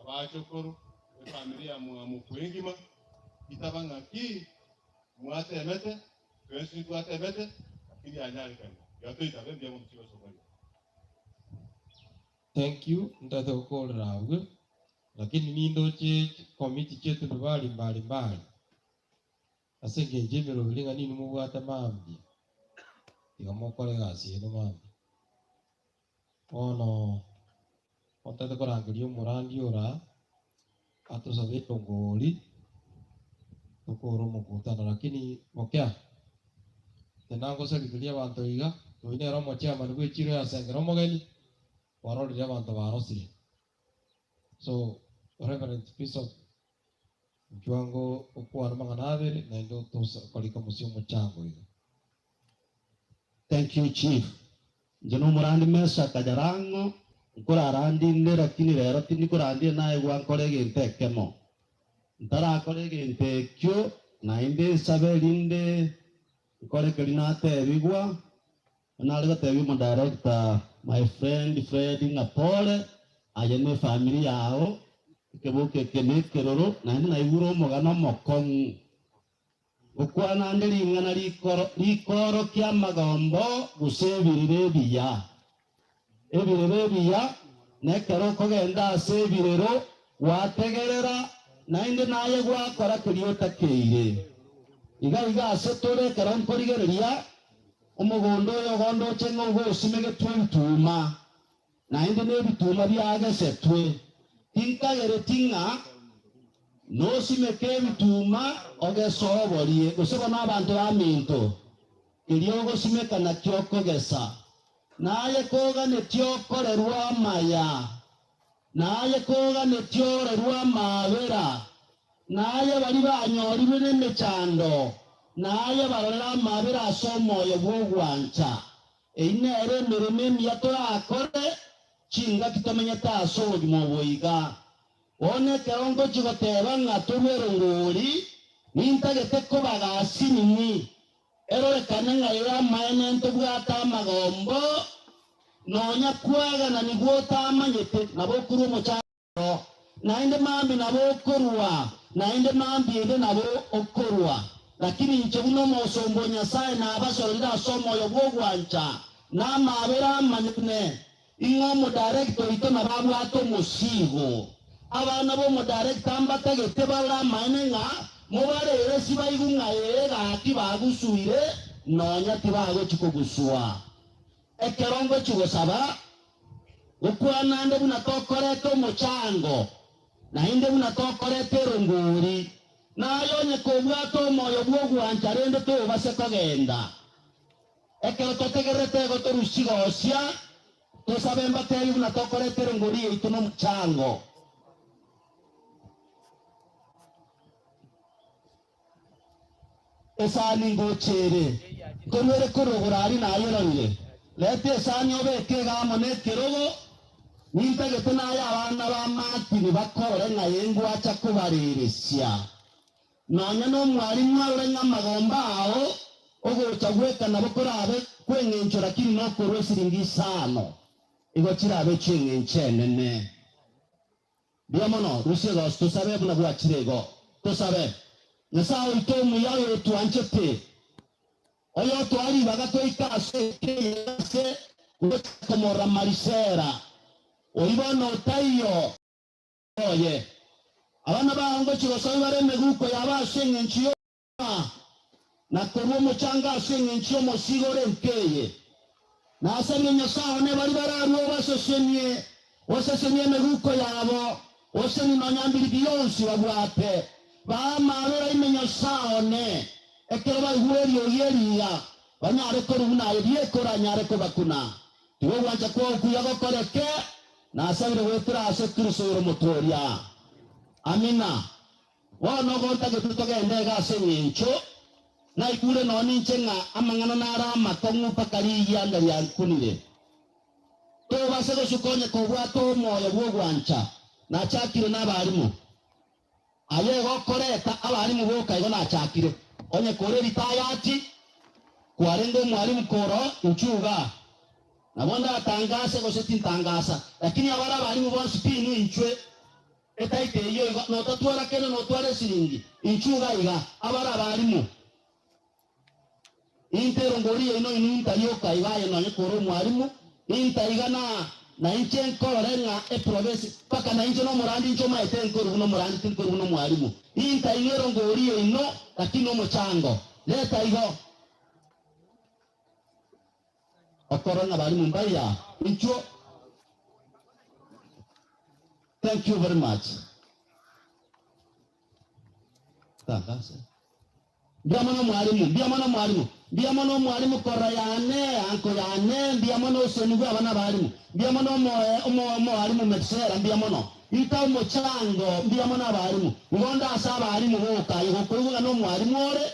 abachokoro, efamiri ya mwamoku engima, itaba ng'aki mwatemete, twensi ntwatemete, lakini yanyarekanire. Tiga toitabe mbuya mono chigosoboria. Thank you, ntagete gokorera abwo, lakini nindoche chikomiti chi'etundubari mbari mbari, ase engencho y'emeroberi ng'a ninwe mobwate mambia, tiga mokore egasi yaino mambia. Bono ntagete korangeria omorandia ora atosabe erongori, tokore omokutano lakini bokea, tinagosarigeria abanto iga, oyio nere omochairman bw'echiro ya Sengera omogeni, kwarorire abanto barosire. So Reverend Bishop inchuo ango okwane amang'ana abere naende otosa korika mosie omochango iga. Thank you chief. Inche nomorandi Meshack Jarango, nkorarandinde lakini rero tindi korandire naigwa nkore egento ekemo. Ntarakora egento ekio naende nsabe erinde nkore keria natebigwa, nare gotebia omodirector my friend Fred ng'a pole aye ne efamiri yao, ekeboka eke nekeroro naende naigure omogano omokong'u. Gokwana ande ring'ana rikoorokia amagombo gose ebirero ebiya. Ebirero ebiya nekero okogenda ase ebirero gwategerera naende naye gwakora keria otakeire. Iga iga ase tore ekero nkorigereria omogondo oyo ogondoche ng'a ogoosimegetwe ebituma, naende nebituma biagesetwe, tinkagereti ng'a nosimeke ebituma ogesoborie, gose bono abanto baminto, keria ogosimeka nakio okogesa. Naye koganetie okorerwa amaya, naye koganetie orerwe amaabera, naye baria banyorirwe nemechando, naye barorere amaabera ase omoyo bw'ogwancha. Eyio nero emeremo emiya torakore chingaki tomenyete ase obogima obo iga. Bono ekero ngochia goteba ng'a torue erongori, nintagete kobaga asinini, erorekane ng'a ere amaene ntobwate amagombo, nonya kwagana nigo otamanyete, nabo okorua omochando. Naende mambia nabo okorua, naende mambia ende nabo okorua. Lakini inche buna omosomba o Nyasae nabasororire ase omoyo bw'ogwancha na amaabera amanene, ing'o omodarekta oito nabo abwate omosigo. Abana b'omodarekta mbatagete barore amaene ng'a mobarere sibaigwe ng'a ee gaki bagusuire nonya tibagochi kogusua. Ekero ngochia gosaba, gokwana ande buna tokorete omochango, naende buna tokorete erongori, naye onye kobwate omoyo bw'ogwancha rende tobase kogenda. Ekero totegererete igo torusie gosia, tosabe mbatebi buna tokorete erongori yaito nomochango. Esani ngocha ere, nkoruere korwa igoro aria nayerorire. Reta esani obeke iga amo nekerogo, nintagete naye abana ba Martin bakorore ng'a engwacha kobareresia. Nonya nomwalimu arore ng'a amagomba ao ogocha gweka nabo korabe kweng'encho lakini nokorwa esiringi isano, igo chirabe chi'eng'encho enene. Mbuya mono, rusia egos tosabe buna gwachire igo. Tosabe. Nyasae oito omuya oyotwanchete, oyotoa ribaga toike ase ekeye ase gocha komorora Marisera, oyio bono otaiyo oye. Abana bao ngochia gosoa bare emeguko yabo ase engencho y'okoa na korua omochanga ase engencho y'omosigo ore enkeye. Nasabire Nyasae one baria bararue obasesenie, osesenie emeguko yabo, osenie nonya mbiri bionsi babwate. Bae amaabera ime Nyasae one, ekero baigure eriogi eriya, banyare korua buna aye bieka oranyare kobakuna. Tiga ogwancha kwao okuya gokoreke, nasabire goetera ase Kristo oyore Omotooria. Amina. Bono gontagete togende iga ase engencho naigure nonya ninche ng'a amang'ana naro amakong'u mpaka rigianda riankunire. Tobase gosuka onye kobwate omoyo bw'ogwancha. Nachakire nabarimu. Aye igo okoreta abarimu boka igo nachakire. Onye kore ritayati, kwarenge omwarimu koro inchuo igaa. Nabo ndatangase gose tintangasa, lakini abare abarimu bonsi pi inwe inchwe. Etaito eyio igo notatwara kende notware esiringi, inchuo iga iga, abare abarimu. Inte erongori yaino inwe intarioka iga aye nonye kore omwarimu, intaiga na nainche nkorore ng'a eprovince mpaka nainche nomorandi inche omaete nkoru buna omorandi tinkoru buna omwarimu. Intainwe erongori yaino lakini omochango. Reta igo. Okorora ng'a barimu mbaiya inchuo. Thank you very much. Tangase. Mbuya mono mwalimu, mbuya mono mwalimu, mbuya mono mwalimu korora yane, anko yane, mbuya mono osenigwe abana abalimu, mbuya mono omoe omo omoalimu Metusela, mbuya mono. Ita omochango, mbuya mono abalimu. Igo ndase abalimu boka, aye gokoigwa ng'a nomwalimu ore,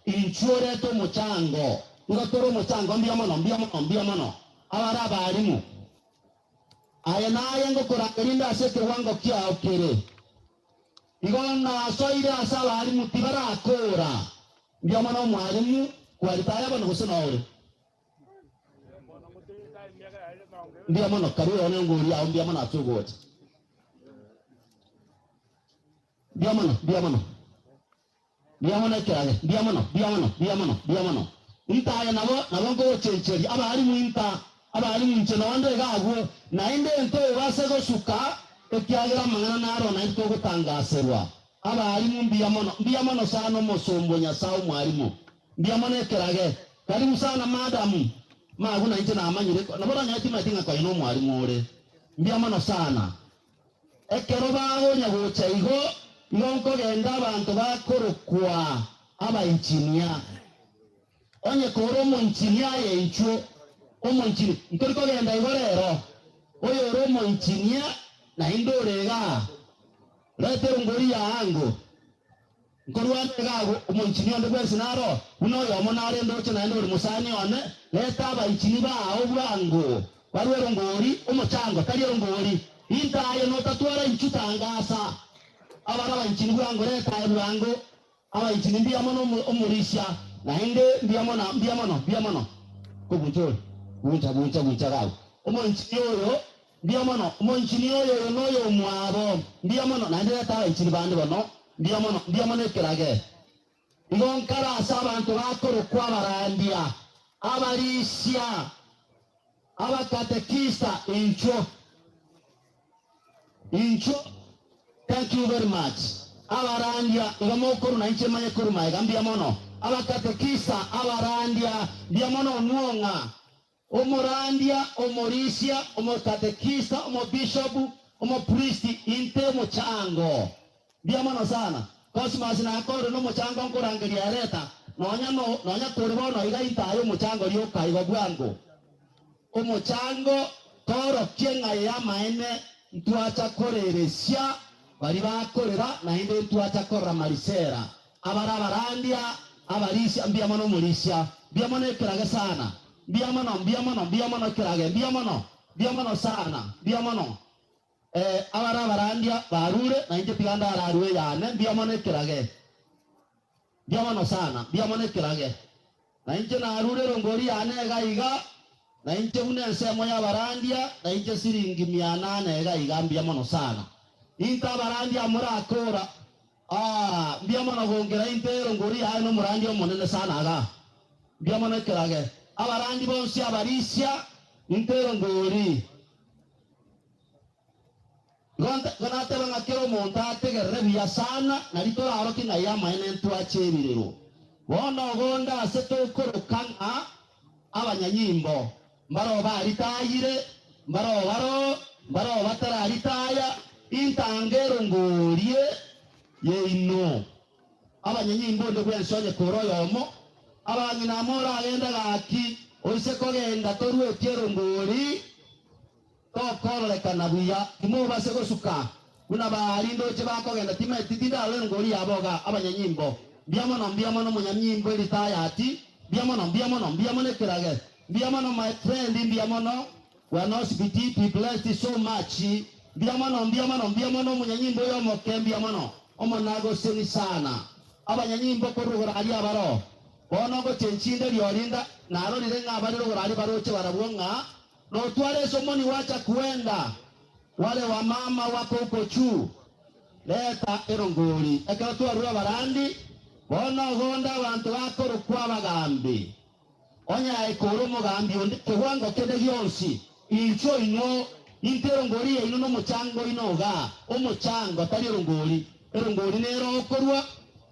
inchuo orete omochango. Igo tore omochango, mbuya mono, mbuya mono, mbuya mono. Abare abalimu. Aye naye ngokorangeria inde ase ekewango kiao kere. Igo nasoire ase abalimu tibarakoora. Mbuya mono omwalimu kwaritaya bono gose nore? Mbuya mono karue one ngori yao mbuya mono ase ogocha. Mbuya mono, mbuya mono. Mbuya mono ekerage, mbuya mono, mbuya mono, mbuya mono, mbuya mono. Intaye nabo, nabo nkogochencheria abalimu inta, abalimu inche nonde iga agwo, naende ntobase gosuka, ekiagera amang'ana naro naintwe togotangaserwa. Abalimu mbuya mono, mbuya mono sana omosomba o Nyasae omwalimu. Mbuya mono ekerage. Karibu sana madam. Magu nainche namanyire, nabo oranyore timanyeti ng'a konya nomwalimu ore. Mbuya mono sana. Ekero bagonya gocha igo, igo nkogenda abanto bakorokwa abainchinia. Onye kore omoinchinia aye inchuo, omoinchinia, ntori kogenda igo rero, oyore omoinchinia naende ore igaa, reta erongori yaango, nkorwane iga agwo, omoinchinia onde bwensi naro, buna oyomo narende oche naende ore mosani one, reta abainchini bao bwango, barue erongori, omochango, tari erongori, intaye notatwara inchu tangasa, abare abainchini bwango reta aye bwango, abainchini mbuya mono omorisia, naende mbuya mono, mbuya mono, mbuya mono, koguncha ore, guncha, guncha, guncha iga agwo, omoinchini oyo, mbuya mono, omoinchini oyo oyo noyomwabo, mbuya mono, naende reta abainchini bande bono, mbuya mono, mbuya mono ekerage. Igo nkare ase abanto bakorokwa abarandia, abarisia, abakatekista, inchuo, inchuo, thank you very much, abarandia, igo mokorwa nainche manye korwa magega, mbuya mono, abakatekista, abarandia, mbuya mono onwong'a, Omorandia, omorisia, omokatekista, omobishopu, omopristi, inte omochango. Mbuya mono sana. Cosmas nakorire nomochango nkorangeria ereta nonya no nonya kore bono iga inte aye omochango rioka igo bwango. Omochango toorokie ng'a eyamaene ntwacha koreresia baria bakorera naende ntwacha korora marisera Abare abarandia, abarisia, mbuya mono omorisia, mbuya mono ekerage sana, mbuya mono, mbuya mono, mbuya mono ekerage, mbuya mono, mbuya mono sana, mbuya mono. Eh, abare abarandia barure, na inche tiga ndararue eyane, mbuya mono ekerage, mbuya mono sana, mbuya mono ekerage. Na inche narure erongori yane iga iga, na inche buna ensemo y'abarandia, na inche siringi mia nane iga iga, mbuya mono sana. Inte abarandia morakora, Aa, mbuya mono gongera inte erongori yaye nomorandia omonene sana igaa. Mbuya mono ekerage. Abarandi bonsi abarisia, inte erongori. Igo igo nateba ng'a kera omonto ategerere buya sana, nari toraorokie ng'ai amaene ntwache ebirero. Bono ogonde ase tokoroka ng'a abanyanyimbo, mbaroo baritayire, mbaroo baroo, mbaroo batararitaya, intange erongorie yaino. Abanyanyimbo onde bwensi onye kore oyomo, abang'ina amo oragende gaki, oise kogenda toruetie erongori, Tokororekana buya, timobase gosuka buna baria ndoche bakogenda, timaeti tindarora engori yabo iga. Abanyanyimbo, mbuya mono, mbuya mono omonyanyimbo eritayati, mbuya mono, mbuya mono, mbuya mono ekerage, mbuya mono my friend, mbuya mono. Bwana Osibiti be blessed so much mbuya mono mbuya mono mbuya mono omonyanyimbo oyo omoke mbuya mono omonagoseni sana abanyanyimbo korwa igoro aria abaro bono ngochenchinde riorinda narorire ng'a abare rogoro aria baroche barabwo ng'a notware esomoni wacha kuenda wale wamama wako huko juu leta erongori ekero twarure abarandi bono ogonde abanto bakorokwa abagambi Onye aye kore omogambi onde kewango kende gionsi, inchuo inwe inte erongori yaino nomochango oino igaa, omochango, tari erongori, erongori nero okorua,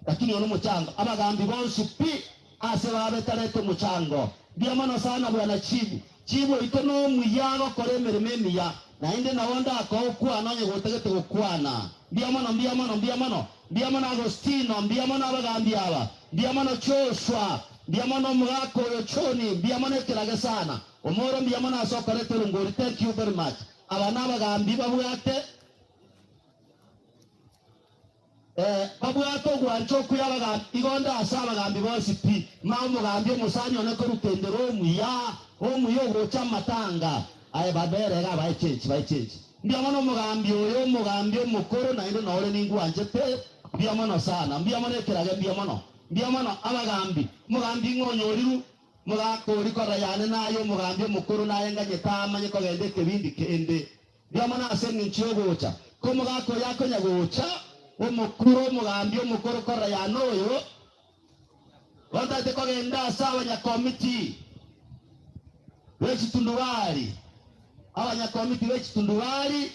lakini oyo nomochango. Abagambi bonsi pi ase babetarete omochango. Mbuya mono sana bwana chibu. Chibu oito nomuya agokora emeremo emiya, naende nabo ndakoe okwana onye gotagete gokwana. Mbuya mono, mbuya mono, mbuya mono, mbuya mono Agostino, mbuya mono abagambi aba, mbuya mono Joshua, mbuya mono omogaka oyo John, mbuya mono ekerage sana. Omoro mbuya mono ase okoreta erongori, thank you very much. Aba nabagambi babwate. Ee, babwate ogwancha okuya abagambi, igo nde ase abagambi bonsi pi. Ng'a omogambi omosani one korwa tendero omuya, omuya ogocha amatanga aye babere iga abae chenchi, bae chenchi. Mbuya mono omogambi oyo, omogambi omokoro naende nore ningwanchete, mbuya mono sana, mbuya mono ekerage, mbuya mono, mbuya mono abagambi. Omogambi ng'a onyoriru, mogaka oria korora yane naye omogambi omokoro naye nganyete amanye kogenda ekebindi kende. Mbuya mono ase engencho y'ogocha kw'omogaka oyo akonya gocha, omokoro, omogambi omokoro korora yane oyo, gotaete kogenda ase abanyakomiti be chitundubari, abanyakomiti be chitundubari,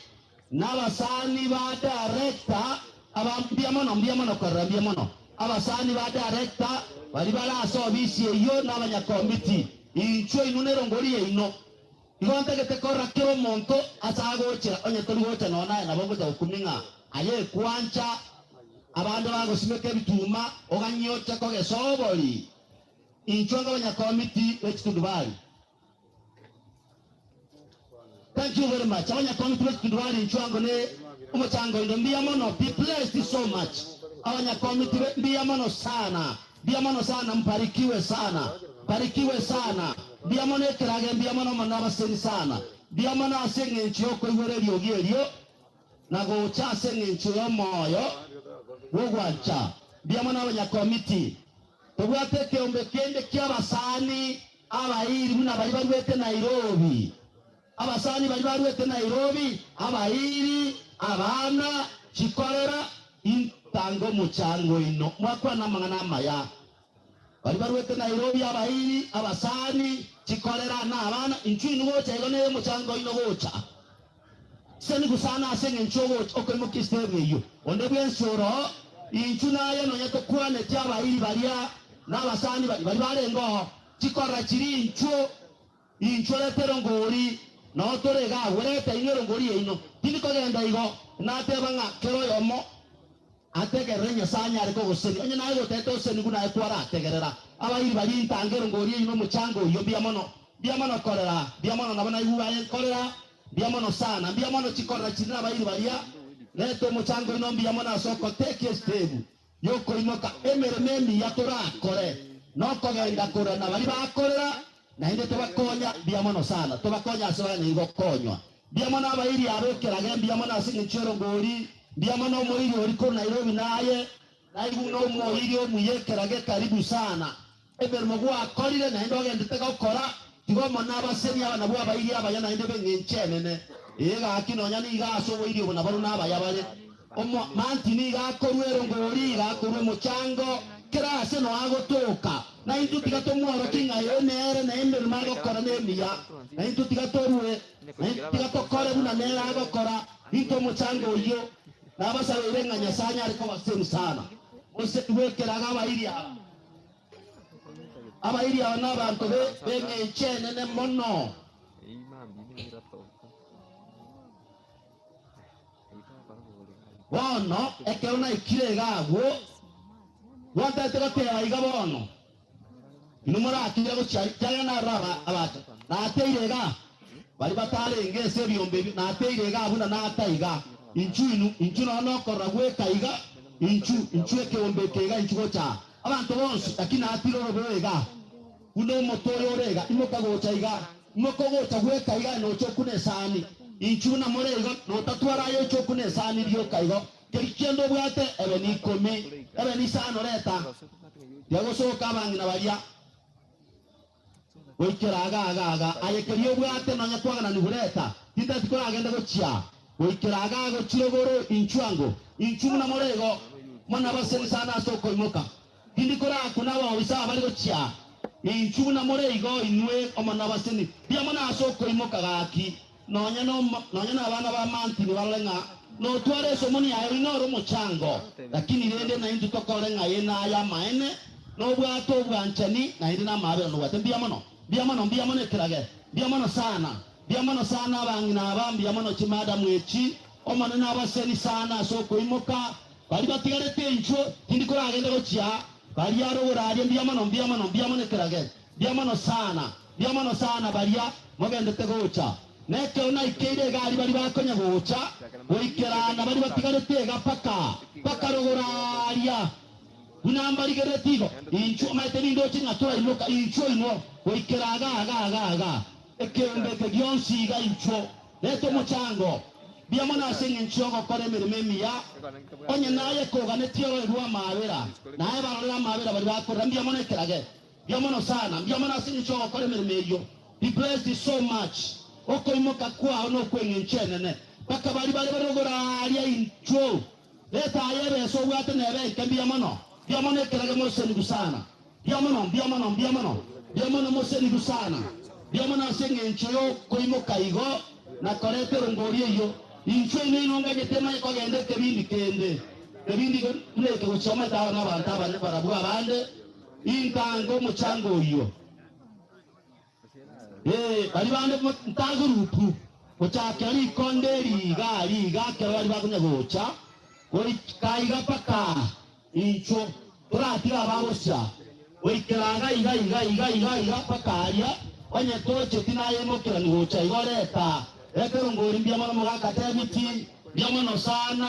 na abasani ba director, aba mbuya mono, mbuya mono korora, mbuya mono, abasani ba director baria bare ase obisi eyio na abanyakomiti, inchwe inwe nerongori yaino. Igo ntagete korora kera omonto ase agochera, onye tori gocha nonya naye nabo ngocha gokumia ng'a aye ekwancha abande bagosimeka ebituma oganye oche kogesa obori. Inchwe nkabanyakomiti be chitundubari. Thank you very much. Abanyakomiti be chitundubari inchwe ango ne omochango oino mbuya mono. Be blessed so much. Abanyakomiti be mbuya mono sana. Mbuya mono sana mbarikiwe sana mbarikiwe sana mbuya mono ekerage mbuya mono mono abaseni sana mbuya mono ase eng'encho yokoigwera eriogi erio na gocha ase eng'encho yomoyo bwogwancha mbuya mono abanyakomiti tobwate ekeombe kende kiabasani abairi buna baria baruete Nairobi Abasani baria baruete Nairobi, abairi, abana, chikorera, intanga omochango oino. Mwakwana amang'ana amaya. Baria baruete Nairobi, abairi, abasani, chikorera, na abana, inchuo inwe gocha igo neye omochango oino gocha. Sesenigu sana ase eng'encho ogocha okoimokia esitemu eyio. Onde bwensi oroo, inchuo naye nonya tokwaneti abairi baria na abasani baria baria barenge oo, chikorera chiria inchuo. Inchuo reta erongori, nao tore iga agwo, reta inwe erongori yaino. Tindi kogenda igo, nateba ng'a kera oyomo ategerere Nyasae anyare kogosenia. Onye naye gotete osenigwe naye kwarategerera. Abairi baria intange erongori yaino omochango oyio mbuya mono, mbuya mono korera, mbuya mono nabo naigure aye nkorera, mbuya mono sana, mbuya mono chikorera chiri nabairi baria, reta omochango oino mbuya mono ase ogotekia esitemu. Yokoimoka emeremo emiya torakore, nokogenda korera na baria bakorera, naende tobakonya mbuya mono sana, tobakonye ase baganeiri gokonywa. Mbuya mono abairi aba ekerage, mbuya mono ase eng'encho y'erongori, mbuya mono omoiri oria korwa Nairobi naye, naigwe buna omoiri omuya ekerage karibu sana. Emeremo gwakorire naende ogendete gokora, tiga omonene abasenie aba nabwo abairi abaya naende b'eng'encho enene. Ee gaki nonya nigo ase oboiri obo nabarabwo nabaya bare. Omo manti nigo akorua erongori, iga akorua omochango, kera aase noo agotoka. Na intwe tiga tomworokie ng'a ee nere na emeremo agokora nemiya. Na intwe tiga torue, na intwe tiga tokore buna nere agokora. Intwe omochango oyio nabasabeire ng'a Nyasae anyare kobasenia sana. Mosenigwe ekerago abairi aba. Abairi aba nabanto b'engencho enene mono. Bono ekero naikire iga agwo, gwantagete goteba iga bono, inwe morakire gochia aria, ekiagera narora aba abacha, nateire iga, baria batarenge ase ebiombe ebio, nateire iga buna nata iga, inchuo inwe, inchuo nonya nokorora gweka iga, inchuo, inchuo ekeombe eke iga, inchuo gocha aa. Abanto bonsi, lakini natire orobeo iga, buna omote oyo ore iga, imoka gocha iga. Mokogocha gweka iga nocha okuna esani. Inchuo buna more igo, notatwara aye oche okuna esani rioka igo. Keri kende obwate, ebe nikomi, ebe nisano reta. Tiagosoka abang'ina baria goikera aga aga aga. Aye keria obwate nonya kwagananigwe reta. Tintati koragende gochia goikera aga gochia rogoro inchuo ango. Inchuo buna more igo, mono abaseni sana ase okoimoka. Tindi korakuna ababisa abare gochia inchuo buna more igo inwe omono abaseni. Mbuya mono ase okoimoka gaki. Nonya nonya nabana ba Mantini barore ng'a notware esomoni yaye oino ore omochango, lakini rende naintwe tokore ng'a ye naye amaene, nobwate obwanchani, naende namaabera nobwate. Mbuya mono, mbuya mono, mbuya mono ekerage, mbuya mono sana, mbuya mono sana abang'ina aba, mbuya mono chimadamu echi, Omonene abaseni sana ase okoimoka, baria batigarete inchwo, tindi koragende gochia baria rogoro aria, mbuya mono, mbuya mono, mbuya mono ekerage, mbuya mono sana. Mbuya mono sana baria mogendete gocha. Nekero naikeire egari baria bakonya gocha goikera na baria batigarete iga paka paka rogoro aaria. Buna mbarigerereti igo, inchuo omanyete nindoche ng'a toraimoka, inchuo inwo goikera iga iga iga iga. Ekeombe eke gionsi iga inchuo. Reta omochango. Mbuya mono ase engencho y'ogokora emeremo emiya. Onye naye koganetie ororerwe amaabera, naye barorere amaabera baria bakorera. Mbuya mono ekerage. Mbuya mono sana, mbuya mono ase engencho y'ogokora emeremo eyio. Be blessed so much. Okoimoka kwao nokw'engencho enene. Mpaka baria bare bare rogoro aaria intwo. Reta aye ebesa obwate nebe enke mbuya mono. Mbuya mono ekerage mosenigu sana. Mbuya mono, mbuya mono, mbuya mono. Mbuya mono mosenigu sana. Mbuya mono ase engencho y'okoimoka igo na koreta erongori eyio. Intwe inwe inonganyete manye kogenda ekebindi kende. Kebindi buna eke gochia omanyete aba nabanto abane barabwo abande. Intange omochango oyio. Ee, baria bande ntagurupu gochakera rikonde eri iga aria iga ekero baria bakonya gocha goika iga mpaka inchwo toratiga abagosia goikera iga iga iga iga iga iga mpaka aria onye tocheti naye imokerani gocha igo reta reta erongori mbuya mono mogaka David mbuya mono sana.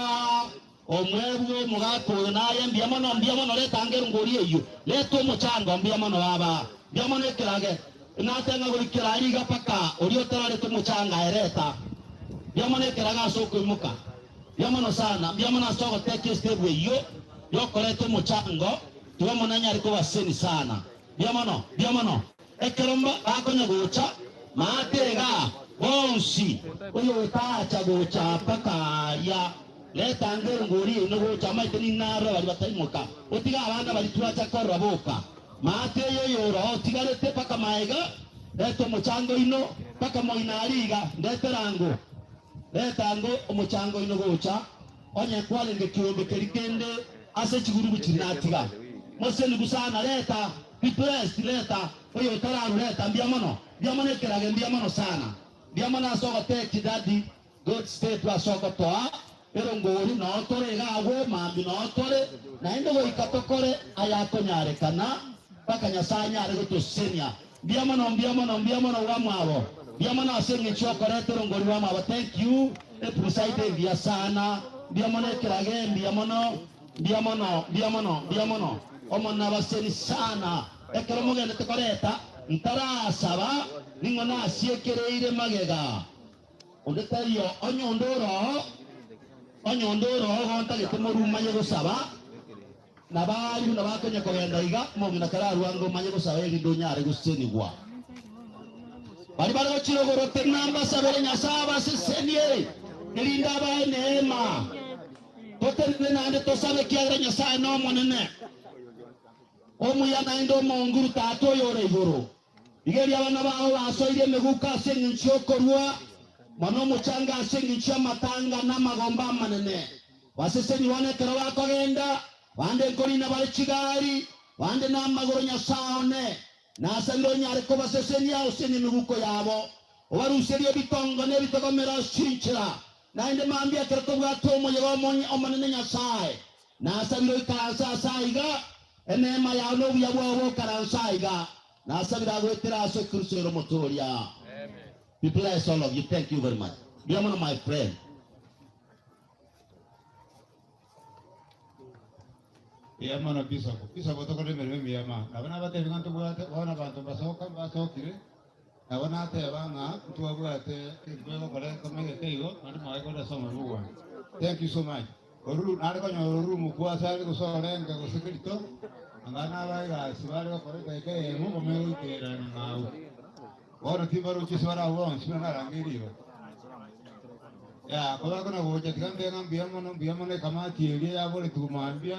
Omwebwa omogaka oyo naye, mbuya mono, mbuya mono, reta ange erongori eyio, reta omochango, mbuya mono baba, mbuya mono ekerage, nateng'a goikera aria iga mpaka oria otararete omochanga aye reta, mbuya mono ekerage ase okoimoka, mbuya mono sana, mbuya mono ase ogoteka estebu eyio yokoreta omochango, tiga Omonene anyare kobaseseni sana, mbuya mono, mbuya mono. Ekero bakonya gocha maate igaa bonsi, oyotacha gocha mpaka aaria, reta ange erongori yaino gocha, amaete ninarore baria bataimoka, otige abana baria twacha korora boka. Maate eye oyoro otigarete mpaka maega, reta omochango oino mpaka moino aria iga, ndetera ango, reta ango omochango oino gocha, onye kwarenge kiombe keria kende ase chigurubu chiria natiga. Mosenigu sana, reta. Be blessed reta oyo otararwa reta mbuya mono mbuya mono ekerage mbuya mono sana mbuya mono ase ogoteki daddy good step ase ogotoa erongori noo tore iga agwo mambia noo tore naende goika tokore ayakonyarekana mpaka Nyasae anyare gotosesenia mbuya mono mbuya mono mbuya mono rwamwabo mbuya mono ase eng'encho yokoreta erongori rwamwabo thank you epreside engiya sana mbuya mono ekerage mbuya mono Mbuya mono, mbuya mono, mbuya mono, omonabaseni sana. Ekero mogendete koreta, ntarasaba, ning'o nasiekereire magega? Onde taiyo, onye onde oroo, onye onde oroo gontagete morumanye gosaba, na baria buna bakonya kogenda iga, omong'ina kararue ange omanye gosaba erinde onyare gosesenigwa. Baria bare gochia igoro tena mbasabere Nyasae abasesenie, erinde abae neema. Totenene naende tosabe, ekiagera Nyasae n'Omonene, omuya naende omonguru, Tata oyore igoro. Rigereria abana bao basoirie emeguko ase engencho y'okorua, mono omochanga ase engencho y'amatanga na amagomba amanene. Basesenigwe nekero bakogenda, bande nkorina bare chigari, bande namagoro. Nyasae one, nasabire onyare kobasesenia osenie emeguko yabo, obaruserie ebitongo na ebitogomero ase chinchera, Naende mambia ekero tobwate omoyega Omonene Nyasae, nasabire oikaranse aase aiga, eneema yao na obuya bwao bokaranse aiga, nasabire agoetera ase Kristo ere Omotoria. Be blessed all of you. Thank you very much. Mbuya mono my friend. Mbuya mono Bishop. Bishop otokore emeremo emiya ma. Nabo nabatebi ng'a ntobwate bono abanto mbasoka mbasokire. Nabo nateba ng'a ntwabwate egento egokora ekomegete igo, naende mwagekorire ase omoremo bwane. Thank you so much. Oruru, nare konyora oruru mokwo ase are gose orenge gose kerito, anga nabae egasi bare gokora edaika eyemo bamanye goikererana ng'ao. Bono timbarochi ase bare abwo bonsi buna narangeirie igo. Yaya, koba kona gocha tiga nte ng'a mbuya mono, mbuya mono ekamati eria yaboretigwe mambia,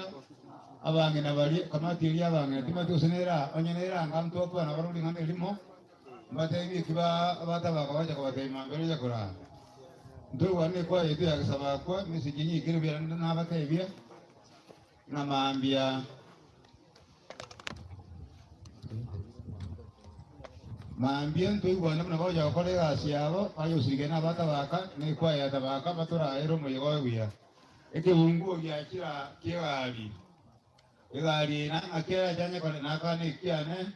abang'ina baria, ekamati eria y'abang'ina timanyeti gose nere aa, onye nere anga ntwakwana barobwo ring'ana erimo, mbatebie eki ba abatabaka bacha kobatebia mambia roche korara. Ntoigwane ekwaya yaito ya Gesabakwa, emessage enyikire buya naende nabatebia, ng'a mambia. Mambia ntoigwane buna bagocha gokora egasi yabo, baye gosirikana na abatabaka, na ekwaya ya tabaka, batoraere omoyega oye buya. Ekebunguo giachira ki'egari, egari eye nang'aki erache anyekore nakane ekiane,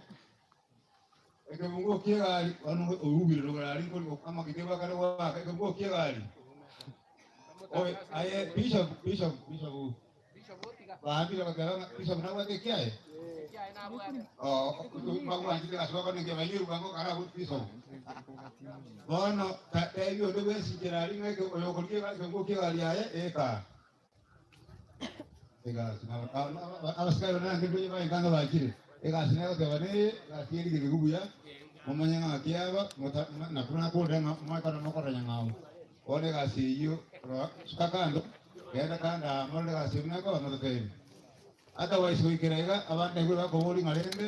ekebunguo ki'egari, bono orubire rogoro aria nkori amagete bakare goaka, ekebunguo ki'egari. Oye, aye bishop, bishop, bishop. Baambire bakeba ng'a Bishop nabwate ekiaye? Oo, mbagwanchete gasi bakone ekiaye, banywe bwango kare abwo Bishop. Bono tebi onde bwensi nchera aria ng'a eke oyokorigia egasi ekeungo ki'egari yaye eka. Egasi abasikari bane nange ndoche baye nkanga bachire. Egasi negoteba neye, egasi erigereru buya, momanye ng'a kiaba, mota nakwo nakorire ng'a mwekora mokorora nyang'au. Bono egasi eyio, rora, suka kando, genda kando aa, morore egasi eyio buna ekoba, mototeebie. Otherwise goikera iga, abande naigure bakoboria ng'a rende,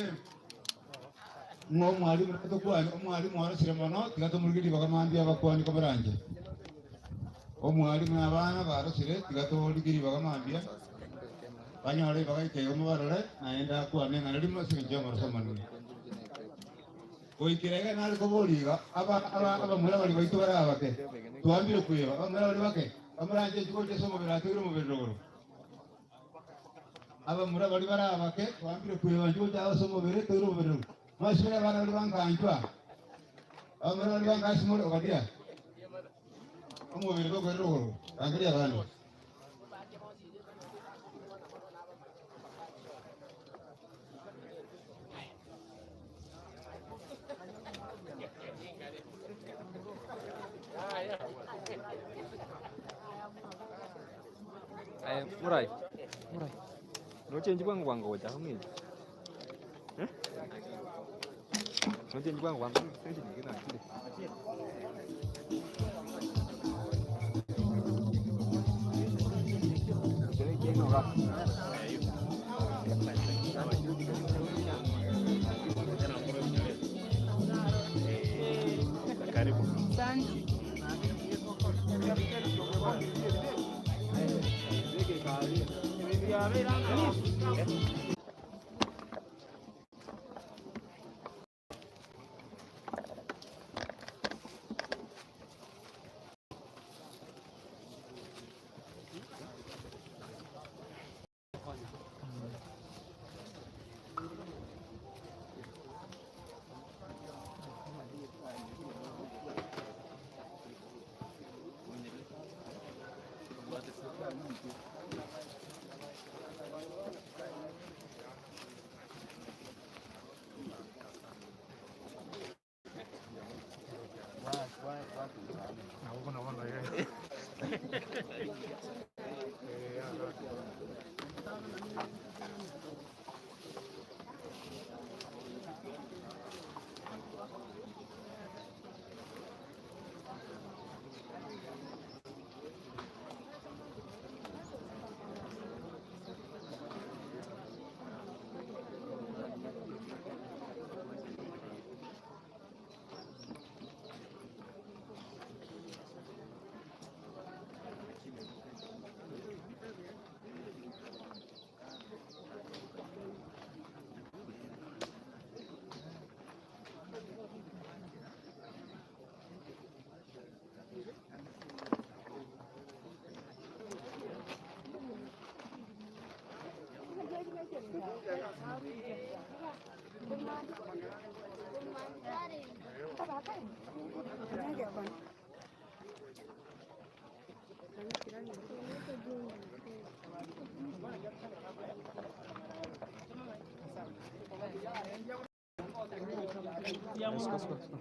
ng'a omwalimu nare tokwane, omwalimu orosire mono, tiga tomorigerie ribaga mambia abakwanie komoranche. Omwalimu na abana barosire, tiga torigie ribaga mambia, banyore ribaga ike igo mobarore, naende akwane ing'ana rimo ase eng'encho y'omoroso omonene. Goikera iga nare koboria iga, aba, aba, abamura baria baito bare abake, twambire kweba, abamura baria bake, bamoranche inche gocha ase omobere atigire omobere rogoro. Abamura baria bare abake, twambire kweba inche gocha ase omobere toire omobere rogoro. Mwasibire abana baria bankanchwa, abamura baria bankasimore, Obadia, omobere tokoira rogoro, rangeria abande. Aye Murai, Murai, nochenji bwango bwango gocha amo eh? Nochenji bwango bwango station eke nachire. Suka, suka, suka.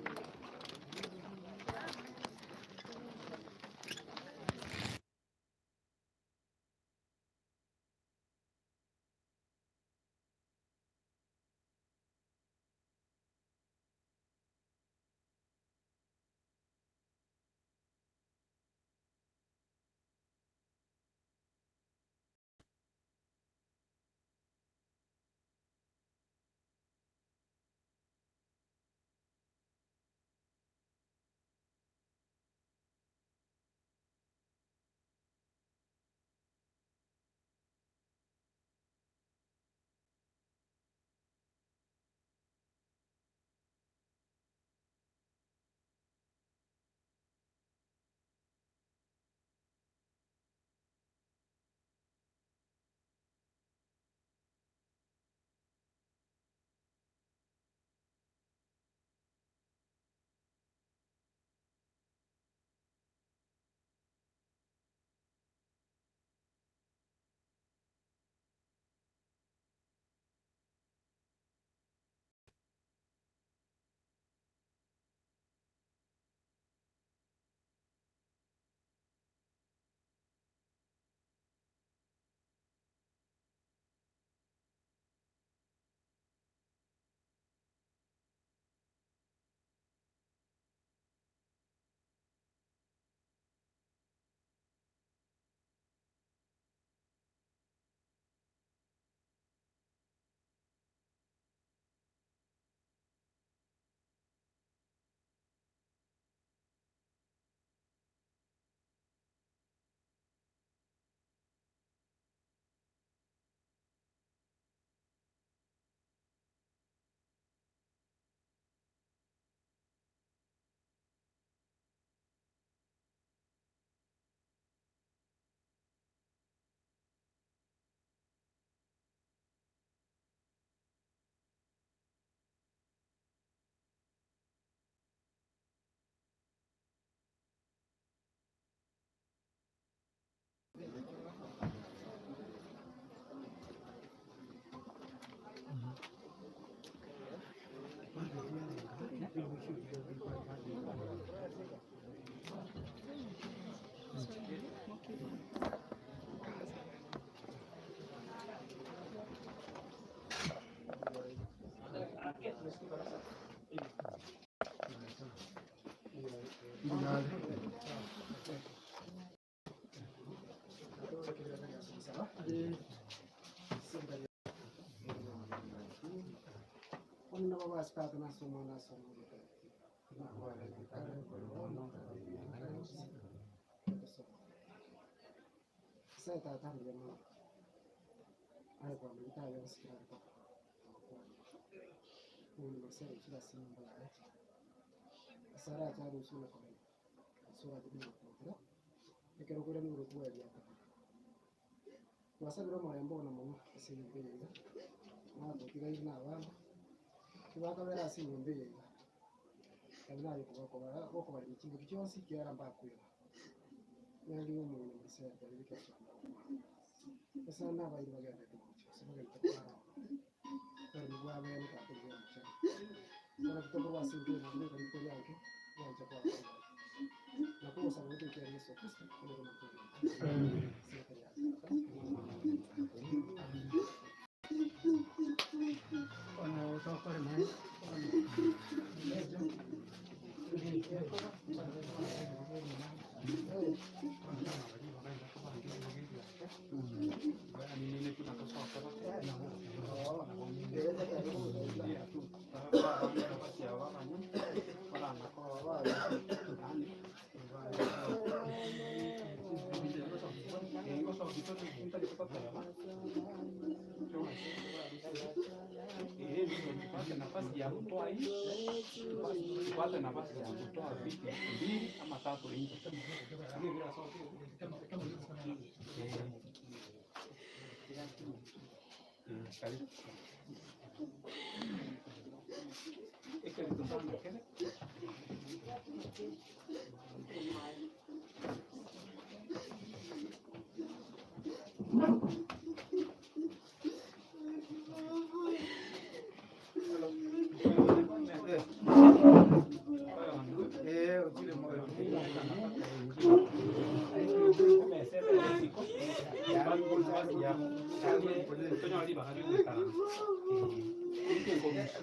Tupate nafasi ya kutoa hii, tupate nafasi ya kutoa viti mbili ama tatu nje. Karibu.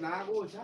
Nagocha.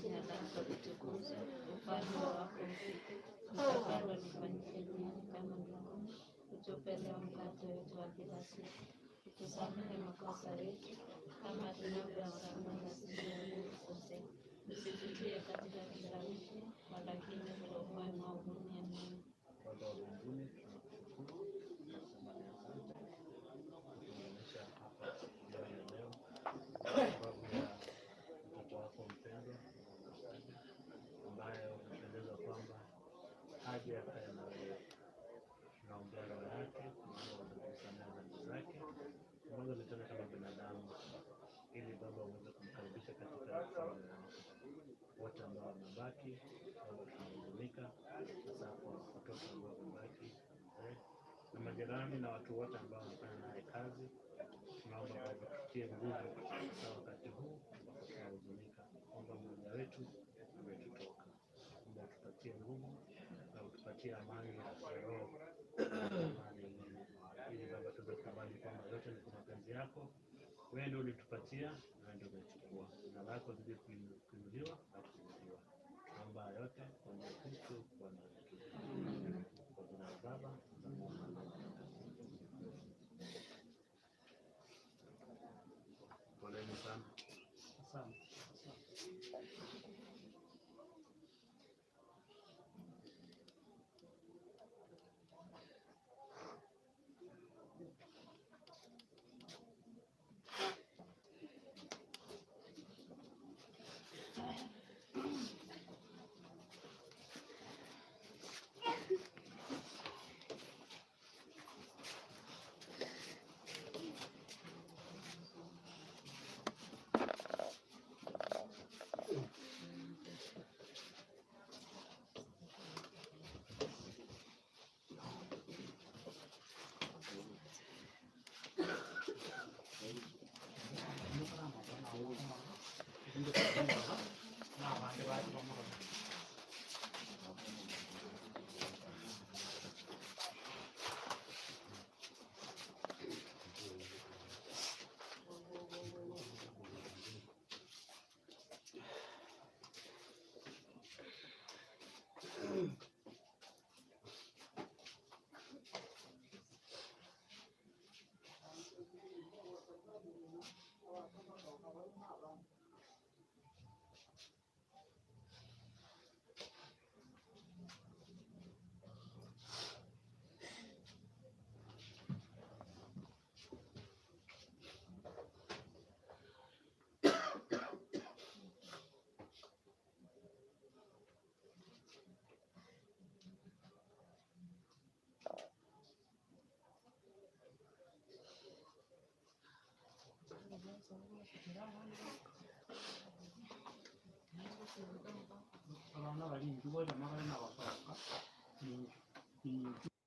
Jina lako litukuzwe, ufalme wako ufike, utakalo lifanyike duniani kama mbinguni. Utupe leo mkate wetu wa kila siku, utusamehe makosa yetu kama tunavyowasamehe na sisi waliotukosea, usitutie katika kishawishi, walakini utuokoe maovuni. Amina. Baba wa mbinguni, tunakushukuru tunasema ni asante kutuunganisha hapa jioni ya leo kwa sababu ya mtoto wako mpendwa Mama ambaye umependezwa kwamba aje akae na wewe. Tunaombea roho yake, maana umetusamehe dhambi zake ambazo alitenda kama binadamu, ili Baba uweze kumkaribisha katika familia yako. Wote ambao wamebaki, Baba tunahuzunika, hasa kwa watoto ambao wamebaki, mzee na majirani na watu wote ambao wanafanya naye kazi. Tunaomba Baba tutie nguvu, hasa wakati huu ambapo tunahuzunika kwamba mmoja wetu ametutoka. Omba utupatie nguvu na utupatie amani ya roho na amani ingine, ili Baba tuweze kukubali kwamba yote ni kwa mapenzi yako. Wewe ndio ulitupatia na wewe ndio umechukua. Jina lako zidi kuinuliwa na kusifiwa. Tunaomba haya yote kwa njia ya Kristo Bwana wetu. Kwa jina la Baba na Mwana na Roho Mtakatifu. Poleni sana. Asante. Erinde kobamoa na abande bache bamorore. Abana bari inchuo gocha magare na gosoka, inchuo.